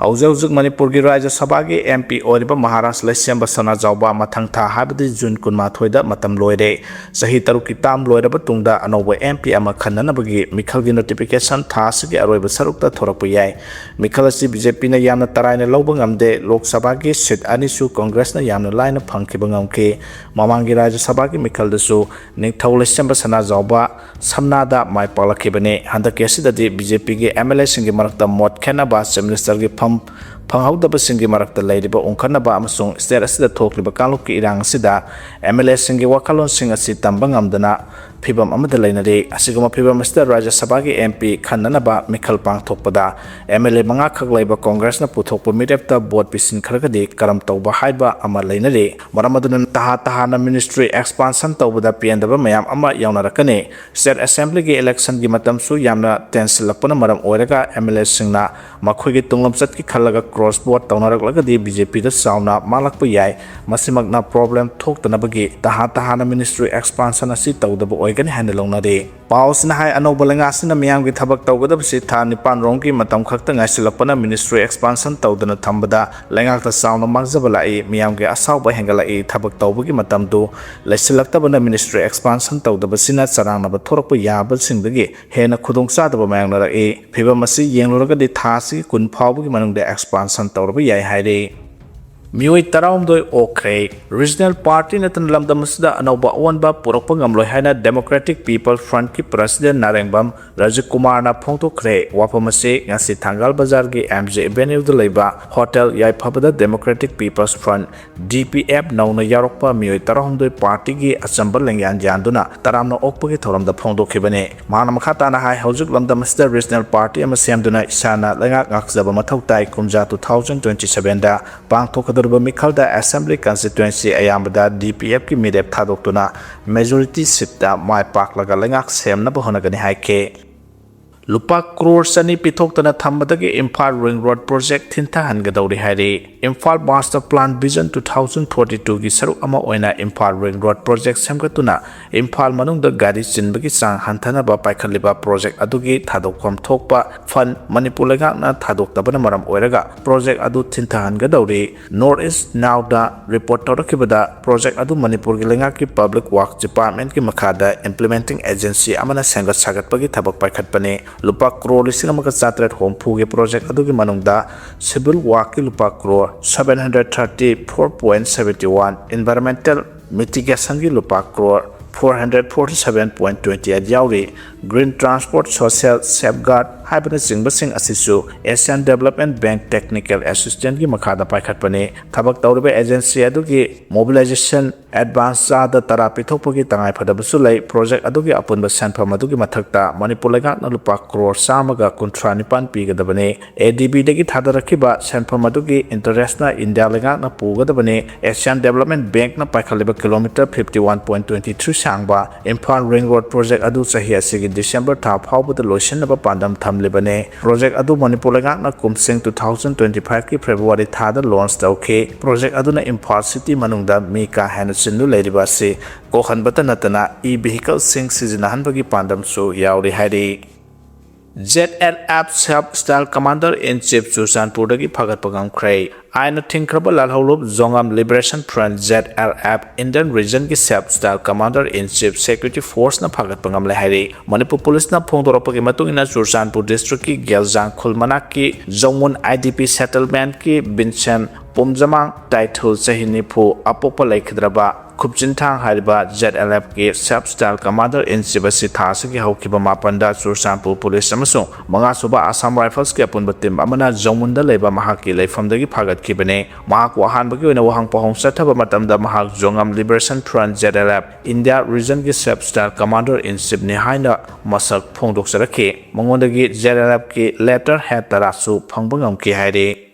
ꯍꯧꯖꯤꯛ ꯍꯧꯖꯤꯛ ꯃꯅꯤꯄꯨꯔꯒꯤ ꯔꯥꯖ꯭ꯌ ꯁꯚꯥꯒꯤ M P ꯑꯣꯏꯔꯤꯕ ꯃꯍꯥꯔꯥꯖ ꯂꯩꯁꯦꯝꯕ ꯁꯅꯥꯖꯥꯎꯕ ꯃꯊꯪ ꯊꯥ, ꯍꯥꯏꯕꯗꯤ ꯖꯨꯟ ꯀꯨꯟꯃꯥꯊꯣꯏꯗ ꯃꯇꯝ ꯂꯣꯏꯔꯦ꯫ ꯆꯍꯤ ꯇꯔꯨꯛꯀꯤ term ꯂꯣꯏꯔꯕ ꯇꯨꯡꯗ ꯑꯅꯧꯕ M P ꯑꯃ ꯈꯟꯅꯅꯕꯒꯤ ꯃꯤꯈꯜꯒꯤ notification ꯊꯥ ꯑꯁꯤꯒꯤ ꯑꯔꯣꯏꯕ ꯁꯔꯨꯛꯇ ꯊꯣꯔꯛꯄ ꯌꯥꯏ꯫ ꯃꯤꯈꯜ ꯑꯁꯤ B J P ꯅ ꯌꯥꯝꯅ ꯇꯔꯥꯏꯅ ꯂꯧꯕ ꯉꯝꯗꯦ꯫ ꯂꯣꯛ ꯁꯚꯥꯒꯤ seat ꯑꯅꯤꯁꯨ ꯀꯪꯒ꯭ꯔꯦꯁꯅ ꯌꯥꯝꯅ ꯂꯥꯏꯅ ꯐꯪꯈꯤꯕ ꯉꯝꯈꯤ꯫ ꯃꯃꯥꯡꯒꯤ ꯔꯥꯖ꯭ꯌ ꯁꯚꯥꯒꯤ ꯃꯤꯈꯜꯗꯁꯨ ꯅꯤꯡꯊꯧ ꯂꯩꯁꯦꯝꯕ ꯁꯅꯥꯖꯥꯎꯕ ꯁꯝꯅꯥꯗ ꯃꯥꯏ ꯄꯥꯛꯂꯛꯈꯤꯕꯅꯤ꯫ ꯍꯟꯗꯛꯀꯤ ꯑꯁꯤꯗꯗꯤ B J P ꯒꯤ M L A ꯁꯤꯡꯒꯤ ꯃꯔꯛꯇ ꯃꯣꯠ ꯈꯦꯠꯅꯕ, Chief Minister ꯒꯤ ꯐꯝ ꯐꯪꯍꯧꯗꯕꯁꯤꯡꯒꯤ ꯃꯔꯛꯇ ꯂꯩꯔꯤꯕ ꯎꯪꯈꯠꯅꯕ ꯑꯃꯁꯨꯡ state ꯑꯁꯤꯗ ꯊꯣꯛꯂꯤꯕ ꯀꯥꯡꯂꯨꯞꯀꯤ ꯏꯔꯥꯡ ꯑꯁꯤꯗ M L A ꯁꯤꯡꯒꯤ ꯋꯥꯈꯜꯂꯣꯟꯁꯤꯡ ꯑꯁꯤ ꯇꯝꯕ ꯉꯝꯗꯅ ꯐꯤꯚꯝ ꯑꯃꯗ ꯂꯩꯅꯔꯤ꯫ ꯑꯁꯤꯒꯨꯝꯕ ꯐꯤꯚꯝ ꯑꯁꯤꯗ ꯔꯥꯖ꯭ꯌ ꯁꯚꯥꯒꯤ M P ꯈꯟꯅꯅꯕ ꯃꯤꯈꯜ ꯄꯥꯡꯊꯣꯛꯄꯗ M L A ꯃꯉꯥ ꯈꯛ ꯂꯩꯕ ꯀꯪꯒ꯭ꯔꯦꯁꯅ ꯄꯨꯊꯣꯛꯄ ꯃꯤꯔꯦꯞꯇ vote ꯄꯤꯁꯤꯟꯈ꯭ꯔꯒꯗꯤ ꯀꯔꯝ ꯇꯧꯕ ꯍꯥꯏꯕ ꯑꯃ ꯂꯩꯅꯔꯤ꯫ ꯃꯔꯝ ꯑꯗꯨꯅ ꯇꯍꯥ ꯇꯍꯥꯅ ministry expansion ꯇꯧꯕꯗ ꯄꯦꯟꯗꯕ ꯃꯌꯥꯝ ꯑꯃ ꯌꯥꯎꯅꯔꯛꯀꯅꯤ꯫ State Assembly ꯒꯤ election ꯒꯤ ꯃꯇꯝꯁꯨ ꯌꯥꯝꯅ ꯇꯦꯟꯁꯤꯜꯂꯛꯄꯅ ꯃꯔꯝ ꯑꯣꯏꯔꯒ M L A ꯁꯤꯡꯅ ꯃꯈꯣꯏꯒꯤ ꯇꯨꯡꯂꯝꯆꯠꯀꯤ ꯈꯜꯂꯒ cross vote ꯇꯧꯅꯔꯛꯂꯒꯗꯤ B J P ꯗ ꯆꯥꯎꯅ ꯃꯥꯡꯂꯛꯄ ꯌꯥꯏ꯫ ꯃꯁꯤꯃꯛꯅ problem ꯊꯣꯛꯇꯅꯕꯒꯤ ꯇꯍꯥ ꯇꯍꯥꯅ ministry expansion ꯑꯁꯤ ꯇꯧꯗꯕ ꯑꯣꯏꯒꯅꯤ ꯍꯥꯏꯅ ꯂꯧꯅꯔꯤ꯫ ꯄꯥꯎ ꯑꯁꯤꯅ ꯍꯥꯏ, ꯑꯅꯧꯕ ꯂꯩꯉꯥꯛꯁꯤꯅ ꯃꯤꯌꯥꯝꯒꯤ ꯊꯕꯛ ꯇꯧꯒꯗꯕꯁꯤ ꯊꯥ ꯅꯤꯄꯥꯟ ꯔꯣꯝꯒꯤ ꯃꯇꯝ ꯈꯛꯇ ꯉꯥꯏꯁꯤꯜꯂꯛꯄꯅ ministry expansion ꯇꯧꯗꯅ ꯊꯝꯕꯗ ꯂꯩꯉꯥꯛꯇ ꯆꯥꯎꯅ ꯃꯥꯡꯖꯕ ꯂꯥꯛꯏ, ꯃꯤꯌꯥꯝꯒꯤ ꯑꯁꯥꯎꯕ ꯍꯦꯟꯒꯠꯂꯛꯏ꯫ ꯊꯕꯛ ꯇꯧꯕꯒꯤ ꯃꯇꯝꯗꯨ ꯂꯩꯁꯤꯜꯂꯛꯇꯕꯅ ministry expansion ꯇꯧꯗꯕꯁꯤꯅ ꯆꯔꯥꯡꯅꯕ ꯊꯣꯔꯛꯄ ꯌꯥꯕꯁꯤꯡꯗꯒꯤ ꯍꯦꯟꯅ ꯈꯨꯗꯣꯡꯆꯥꯗꯕ ꯃꯥꯌꯣꯛꯅꯔꯛꯏ꯫ ꯐꯤꯚꯝ ꯑꯁꯤ ꯌꯦꯡꯂꯨꯔꯒꯗꯤ ꯊꯥ ꯑꯁꯤꯒꯤ ꯀꯨꯟ ꯐꯥꯎꯕꯒꯤ ꯃꯅꯨꯡꯗ expansion ꯇꯧꯔꯕ ꯌꯥꯏ ꯍꯥꯏꯔꯤ꯫ ꯃꯤꯑꯣꯏ ꯇꯔꯥꯍꯨꯝꯗꯣꯏ ꯑꯣꯛꯈ꯭ꯔꯦ꯫ Regional party ꯅꯠꯇꯅ ꯂꯝꯗꯝ ꯑꯁꯤꯗ ꯑꯅꯧꯕ ꯑꯑꯣꯟꯕ ꯄꯨꯔꯛꯄ ꯉꯝꯂꯣꯏ ꯍꯥꯏꯅ Democratic People Front ꯀꯤ President ꯅꯥꯔꯦꯡꯕꯝ ꯔꯥꯖꯤꯕ ꯀꯨꯃꯥꯔꯅ ꯐꯣꯡꯗꯣꯛꯈ꯭ꯔꯦ꯫ ꯋꯥꯐꯝ ꯑꯁꯤ ꯉꯁꯤ ꯊꯪꯒꯥꯜ ꯕꯖꯥꯔꯒꯤ M G Avenue ꯗ ꯂꯩꯕ Hotel ꯌꯥꯏꯐꯕꯗ Democratic People's Front, D P F, ꯅꯧꯅ ꯌꯥꯎꯔꯛꯄ ꯃꯤꯑꯣꯏ ꯇꯔꯥꯍꯨꯝꯗꯣꯏ party ꯒꯤ ꯑꯆꯝꯕ ꯂꯦꯡꯌꯥꯟ ꯌꯥꯟꯗꯨꯅ ꯇꯔꯥꯝꯅ ꯑꯣꯛꯄꯒꯤ ꯊꯧꯔꯝꯗ ꯐꯣꯡꯗꯣꯛꯈꯤꯕꯅꯤ꯫ ꯃꯍꯥꯛꯅ ꯃꯈꯥ ꯇꯥꯅ ꯍꯥꯏ, ꯍꯧꯖꯤꯛ ꯂꯝꯗꯝ ꯑꯁꯤꯗ regional party ꯑꯃ ꯁꯦꯝꯗꯨꯅ ꯏꯁꯥꯅ ꯂꯩꯉꯥꯛ ꯉꯥꯛꯆꯕ ꯃꯊꯧ ꯇꯥꯏ꯫ ꯀꯨꯝꯖꯥ two thousand twenty seven ꯗ ꯄꯥꯡꯊꯣꯛꯀꯗꯧꯔꯤꯕ ꯃꯤꯈꯜꯗ Assembly constituency ꯑꯌꯥꯝꯕꯗ D P F ꯀꯤ ꯃꯤꯔꯦꯞ ꯊꯥꯗꯣꯛꯇꯨꯅ majority seat ꯇ ꯃꯥꯏ ꯄꯥꯛꯂꯒ ꯂꯩꯉꯥꯛ ꯁꯦꯝꯅꯕ ꯍꯣꯠꯅꯒꯅꯤ ꯍꯥꯏꯈꯤ꯫ ꯂꯨꯄꯥ ꯀ꯭ꯔꯣꯔ ꯆꯅꯤ ꯄꯤꯊꯣꯛꯇꯅ ꯊꯝꯕꯗꯒꯤ ꯏꯝꯐꯥꯜ ꯔꯤꯡ ꯔꯣꯗ ꯄ꯭ꯔꯣꯖꯦꯛ ꯊꯤꯟꯊꯍꯟꯒꯗꯧꯔꯤ ꯍꯥꯏꯔꯤ꯫ Imphal master plan vision two thousand forty ꯇꯨꯒꯤ ꯁꯔꯨꯛ ꯑꯃ ꯑꯣꯏꯅ ꯏꯝꯐꯥꯜ ꯔꯤꯡ ꯔꯣꯗ ꯄ꯭ꯔꯣꯖꯦꯛ ꯁꯦꯝꯒꯠꯇꯨꯅ ꯏꯝꯐꯥꯜ ꯃꯅꯨꯡꯗ ꯒꯥꯔꯤ ꯆꯤꯟꯕꯒꯤ ꯆꯥꯡ ꯍꯟꯊꯅꯕ ꯄꯥꯏꯈꯠꯂꯤꯕ ꯄ꯭ꯔꯣꯖꯦꯛ ꯑꯗꯨꯒꯤ ꯊꯥꯗꯣꯛꯐꯝ ꯊꯣꯛꯄ ꯐꯟ ꯃꯅꯤꯄꯨꯔ ꯂꯩꯉꯥꯛꯅ ꯊꯥꯗꯣꯛꯇꯕꯅ ꯃꯔꯝ ꯑꯣꯏꯔꯒ ꯄ꯭ꯔꯣꯖꯦꯛ ꯑꯗꯨ ꯊꯤꯟꯊꯍꯟꯒꯗꯧꯔꯤ꯫ ꯅꯣꯔꯠ ꯏꯁ ꯅꯥꯎꯗ ꯔꯤꯄꯣꯔꯠ ꯇꯧꯔꯛꯈꯤꯕꯗ, ꯄ꯭ꯔꯣꯖꯦꯛ ꯑꯗꯨ ꯃꯅꯤꯄꯨꯔꯒꯤ ꯂꯩꯉꯥꯛꯀꯤ ꯄꯕ꯭ꯂꯤꯛ ꯋꯥꯔꯛꯁ ꯗꯤꯄꯥꯔꯠꯃꯦꯟꯠꯀꯤ ꯃꯈꯥꯗ ꯏꯝꯄ꯭ꯂꯤꯃꯦꯟꯇꯤꯡ ꯑꯦꯖꯦꯟꯁꯤ ꯑꯃꯅ ꯁꯦꯝꯒꯠ ꯁꯥꯒꯠꯄꯒꯤ ꯊꯕꯛ ꯄꯥꯏꯈꯠꯄꯅꯤ꯫ ꯂꯨꯄꯥ ꯀ꯭ꯔꯣꯔ ꯂꯤꯁꯤꯡ ꯑꯃꯒ ꯆꯥꯇ꯭ꯔꯦꯠ ꯍꯨꯝꯐꯨꯒꯤ ꯄ꯭ꯔꯣꯖꯦꯛ ꯑꯗꯨꯒꯤ ꯃꯅꯨꯡꯗ ꯁꯤꯚꯤꯜ ꯋꯥꯔꯛꯀꯤ ꯂꯨꯄꯥ crore seven hundred thirty four point seventy one, environmental ꯃꯤꯇꯤꯒꯦꯁꯟꯒꯤ ꯂꯨꯄꯥ crore four hundred forty seven point twenty eight ꯌꯥꯎꯔꯤ꯫ ꯒ꯭ꯔꯤꯟ ꯇ꯭ꯔꯥꯟꯁꯄꯣꯔꯠ, ꯁꯣꯁꯤꯌꯦꯜ ꯁꯦꯐꯒꯥꯔꯗ ꯍꯥꯏꯕꯅꯆꯤꯡꯕꯁꯤꯡ ꯑꯁꯤꯁꯨ ꯑꯦꯁꯤꯌꯥꯟ ꯗꯦꯕꯂꯞꯃꯦꯟꯠ ꯕꯦꯡꯛ ꯇꯦꯛꯅꯤꯀꯦꯜ ꯑꯦꯁꯤꯁꯇꯦꯟꯠꯀꯤ ꯃꯈꯥꯗ ꯄꯥꯏꯈꯠꯄꯅꯤ꯫ ꯊꯕꯛ ꯇꯧꯔꯤꯕ ꯑꯦꯖꯦꯟꯁꯤ ꯑꯗꯨꯒꯤ ꯃꯣꯕꯤꯂꯥꯏꯖꯦꯁꯟ ꯑꯦꯗꯚꯥꯟꯁ ꯆꯥꯗ ꯇꯔꯥ ꯄꯤꯊꯣꯛꯄꯒꯤ ꯇꯉꯥꯏꯐꯗꯕꯁꯨ ꯂꯩ꯫ ꯄ꯭ꯔꯣꯖꯦꯛ ꯑꯗꯨꯒꯤ ꯑꯄꯨꯟꯕ ꯁꯦꯟꯐꯝ ꯑꯗꯨꯒꯤ ꯃꯊꯛꯇ ꯃꯅꯤꯄꯨꯔ ꯂꯩꯉꯥꯛꯅ ꯂꯨꯄꯥ ꯀ꯭ꯔꯣꯔ ꯆꯥꯝꯃꯒ ꯀꯨꯟꯊ꯭ꯔꯥ ꯅꯤꯄꯥꯟ ꯄꯤꯒꯗꯕꯅꯤ꯫ ꯑꯦ ꯗꯤ ꯕꯤꯗꯒꯤ ꯊꯥꯗꯔꯛꯈꯤꯕ ꯁꯦꯟꯐꯝ ꯑꯗꯨꯒꯤ ꯏꯟꯇꯔꯦꯁꯅ ꯏꯟꯗꯤꯌꯥ ꯂꯩꯉꯥꯛꯅ ꯄꯨꯒꯗꯕꯅꯤ꯫ ꯑꯦꯁꯤꯌꯥꯟ ꯗꯦꯕꯂꯞꯃꯦꯟꯠ ꯕꯦꯡꯛꯅ ꯄꯥꯏꯈꯠꯂꯤꯕ kilometre fifty one point twenty three ꯁꯥꯡꯕ ꯏꯝꯐꯥꯜ ꯔꯤꯡ ꯔꯣꯗ ꯄ꯭ꯔꯣꯖꯦꯛ ꯑꯗꯨ ꯆꯍꯤ ꯑꯁꯤꯒꯤ ꯗꯤꯁꯦꯝꯕꯔ ꯊꯥ ꯐꯥꯎꯕꯗ ꯂꯣꯏꯁꯤꯟꯅꯕ ꯄꯥꯟꯗꯝ ꯊꯝꯂꯤꯕꯅꯤ꯫ ꯄ꯭ꯔꯣꯖꯦꯛ ꯑꯗꯨ ꯃꯅꯤꯄꯨꯔ ꯂꯩꯉꯥꯛꯅ ꯀꯨꯝꯁꯤꯡ ꯇꯨ ꯊꯥꯎꯖꯟ ꯇ꯭ꯋꯦꯟꯇꯤ ꯐꯥꯏꯚꯀꯤ ꯐꯦꯕ꯭ꯔꯨꯋꯥꯔꯤ ꯊꯥꯗ ꯂꯣꯟꯆ ꯇꯧꯈꯤ꯫ ꯄ꯭ꯔꯣꯖꯦꯛ ꯑꯗꯨꯅ ꯏꯝꯐꯥꯜ ꯁꯤꯇꯤ ꯃꯅꯨꯡꯗ ꯃꯤ ꯀꯥ ꯍꯦꯟꯅ ꯆꯤꯟꯗꯨ ꯂꯩꯔꯤꯕ ꯑꯁꯤ ꯀꯣꯛꯍꯟꯕꯇ ꯅꯠꯇꯅ ꯏ ꯚꯤꯍꯤꯀꯜꯁꯤꯡ ꯁꯤꯖꯤꯟꯅꯍꯟꯕꯒꯤ ꯄꯥꯟꯗꯝꯁꯨ ꯌꯥꯎꯔꯤ ꯍꯥꯏꯔꯤ꯫ Z L F Self Style Commander in Chief ꯆꯨꯔꯆꯥꯟꯄꯨꯔꯗꯒꯤ ꯐꯥꯒꯠꯄ ꯉꯝꯈ꯭ꯔꯦ꯫ ꯑꯥꯏꯟꯅ ꯊꯤꯡꯈ꯭ꯔꯕ ꯂꯥꯜꯍꯧꯂꯨꯞ Zogam liberation front, Z L F, Indian ꯔꯤꯖꯟꯒꯤ Self Style Commander in Chief Security Forceꯅ ꯐꯥꯒꯠꯄ ꯉꯝꯂꯦ ꯍꯥꯏꯔꯤ꯫ ꯃꯅꯤꯄꯨꯔ ꯄꯨꯂꯤꯁꯅ ꯐꯣꯡꯗꯣꯔꯛꯄꯒꯤ ꯃꯇꯨꯡ ꯏꯟꯅ, ꯆꯨꯔꯆꯥꯟꯄꯨꯔ ꯗꯤꯁꯇ꯭ꯔꯤꯛꯀꯤ ꯒꯦꯜꯖꯥꯡ ꯈꯨꯜ ꯃꯅꯥꯛꯀꯤ ꯖꯧꯃꯨꯟ ꯑꯥꯏ ꯗꯤ ꯄꯤ ꯁꯦꯇꯜꯃꯦꯟꯠꯀꯤ ꯕꯤꯟꯁꯦꯟ ꯄꯣꯝꯖꯃꯥꯡ ꯇꯥꯏꯊꯨꯜ, ꯆꯍꯤ ꯅꯤꯐꯨ, ꯑꯄꯣꯛꯄ ꯂꯩꯈꯤꯗ꯭ꯔꯕ ꯈꯨꯞꯆꯤꯟꯊꯥꯡ ꯍꯥꯏꯔꯤꯕ ꯖꯦꯗ ꯑꯦꯜ ꯑꯦꯐꯀꯤ Self Style Commander in Chief ꯑꯁꯤ ꯊꯥ ꯑꯁꯤꯒꯤ ꯍꯧꯈꯤꯕ ꯃꯥꯄꯟꯗ ꯆꯨꯔꯆꯥꯟꯄꯨꯔ ꯄꯨꯂꯤꯁ ꯑꯃꯁꯨꯡ ꯃꯉꯥꯁꯨꯕ ꯑꯁꯥꯝ ꯔꯥꯏꯐꯜꯁꯀꯤ ꯑꯄꯨꯟꯕ ꯇꯤꯝ ꯑꯃꯅ ꯖꯧꯃꯨꯟꯗ ꯂꯩꯕ ꯃꯍꯥꯛꯀꯤ ꯂꯩꯐꯝꯗꯒꯤ ꯐꯥꯒꯠꯈꯤꯕꯅꯤ꯫ ꯃꯍꯥꯛꯄꯨ ꯑꯍꯥꯟꯕꯒꯤ ꯑꯣꯏꯅ ꯋꯥꯍꯪ ꯄꯥꯎꯍꯪ ꯆꯠꯊꯕ ꯃꯇꯝꯗ ꯃꯍꯥꯛ Zogam liberation front, Z L F, India ꯔꯤꯖꯟꯒꯤ Self Style Commander in Chiefꯅꯤ ꯍꯥꯏꯅ ꯃꯁꯛ ꯐꯣꯡꯗꯣꯛꯆꯔꯛꯈꯤ꯫ ꯃꯉꯣꯟꯗꯒꯤ ꯖꯦꯗ ꯑꯦꯜ ꯑꯦꯐꯀꯤ ꯂꯦꯇꯔ ꯍꯦꯗ ꯇꯔꯥꯁꯨ ꯐꯪꯕ ꯉꯝꯈꯤ ꯍꯥꯏꯔꯤ꯫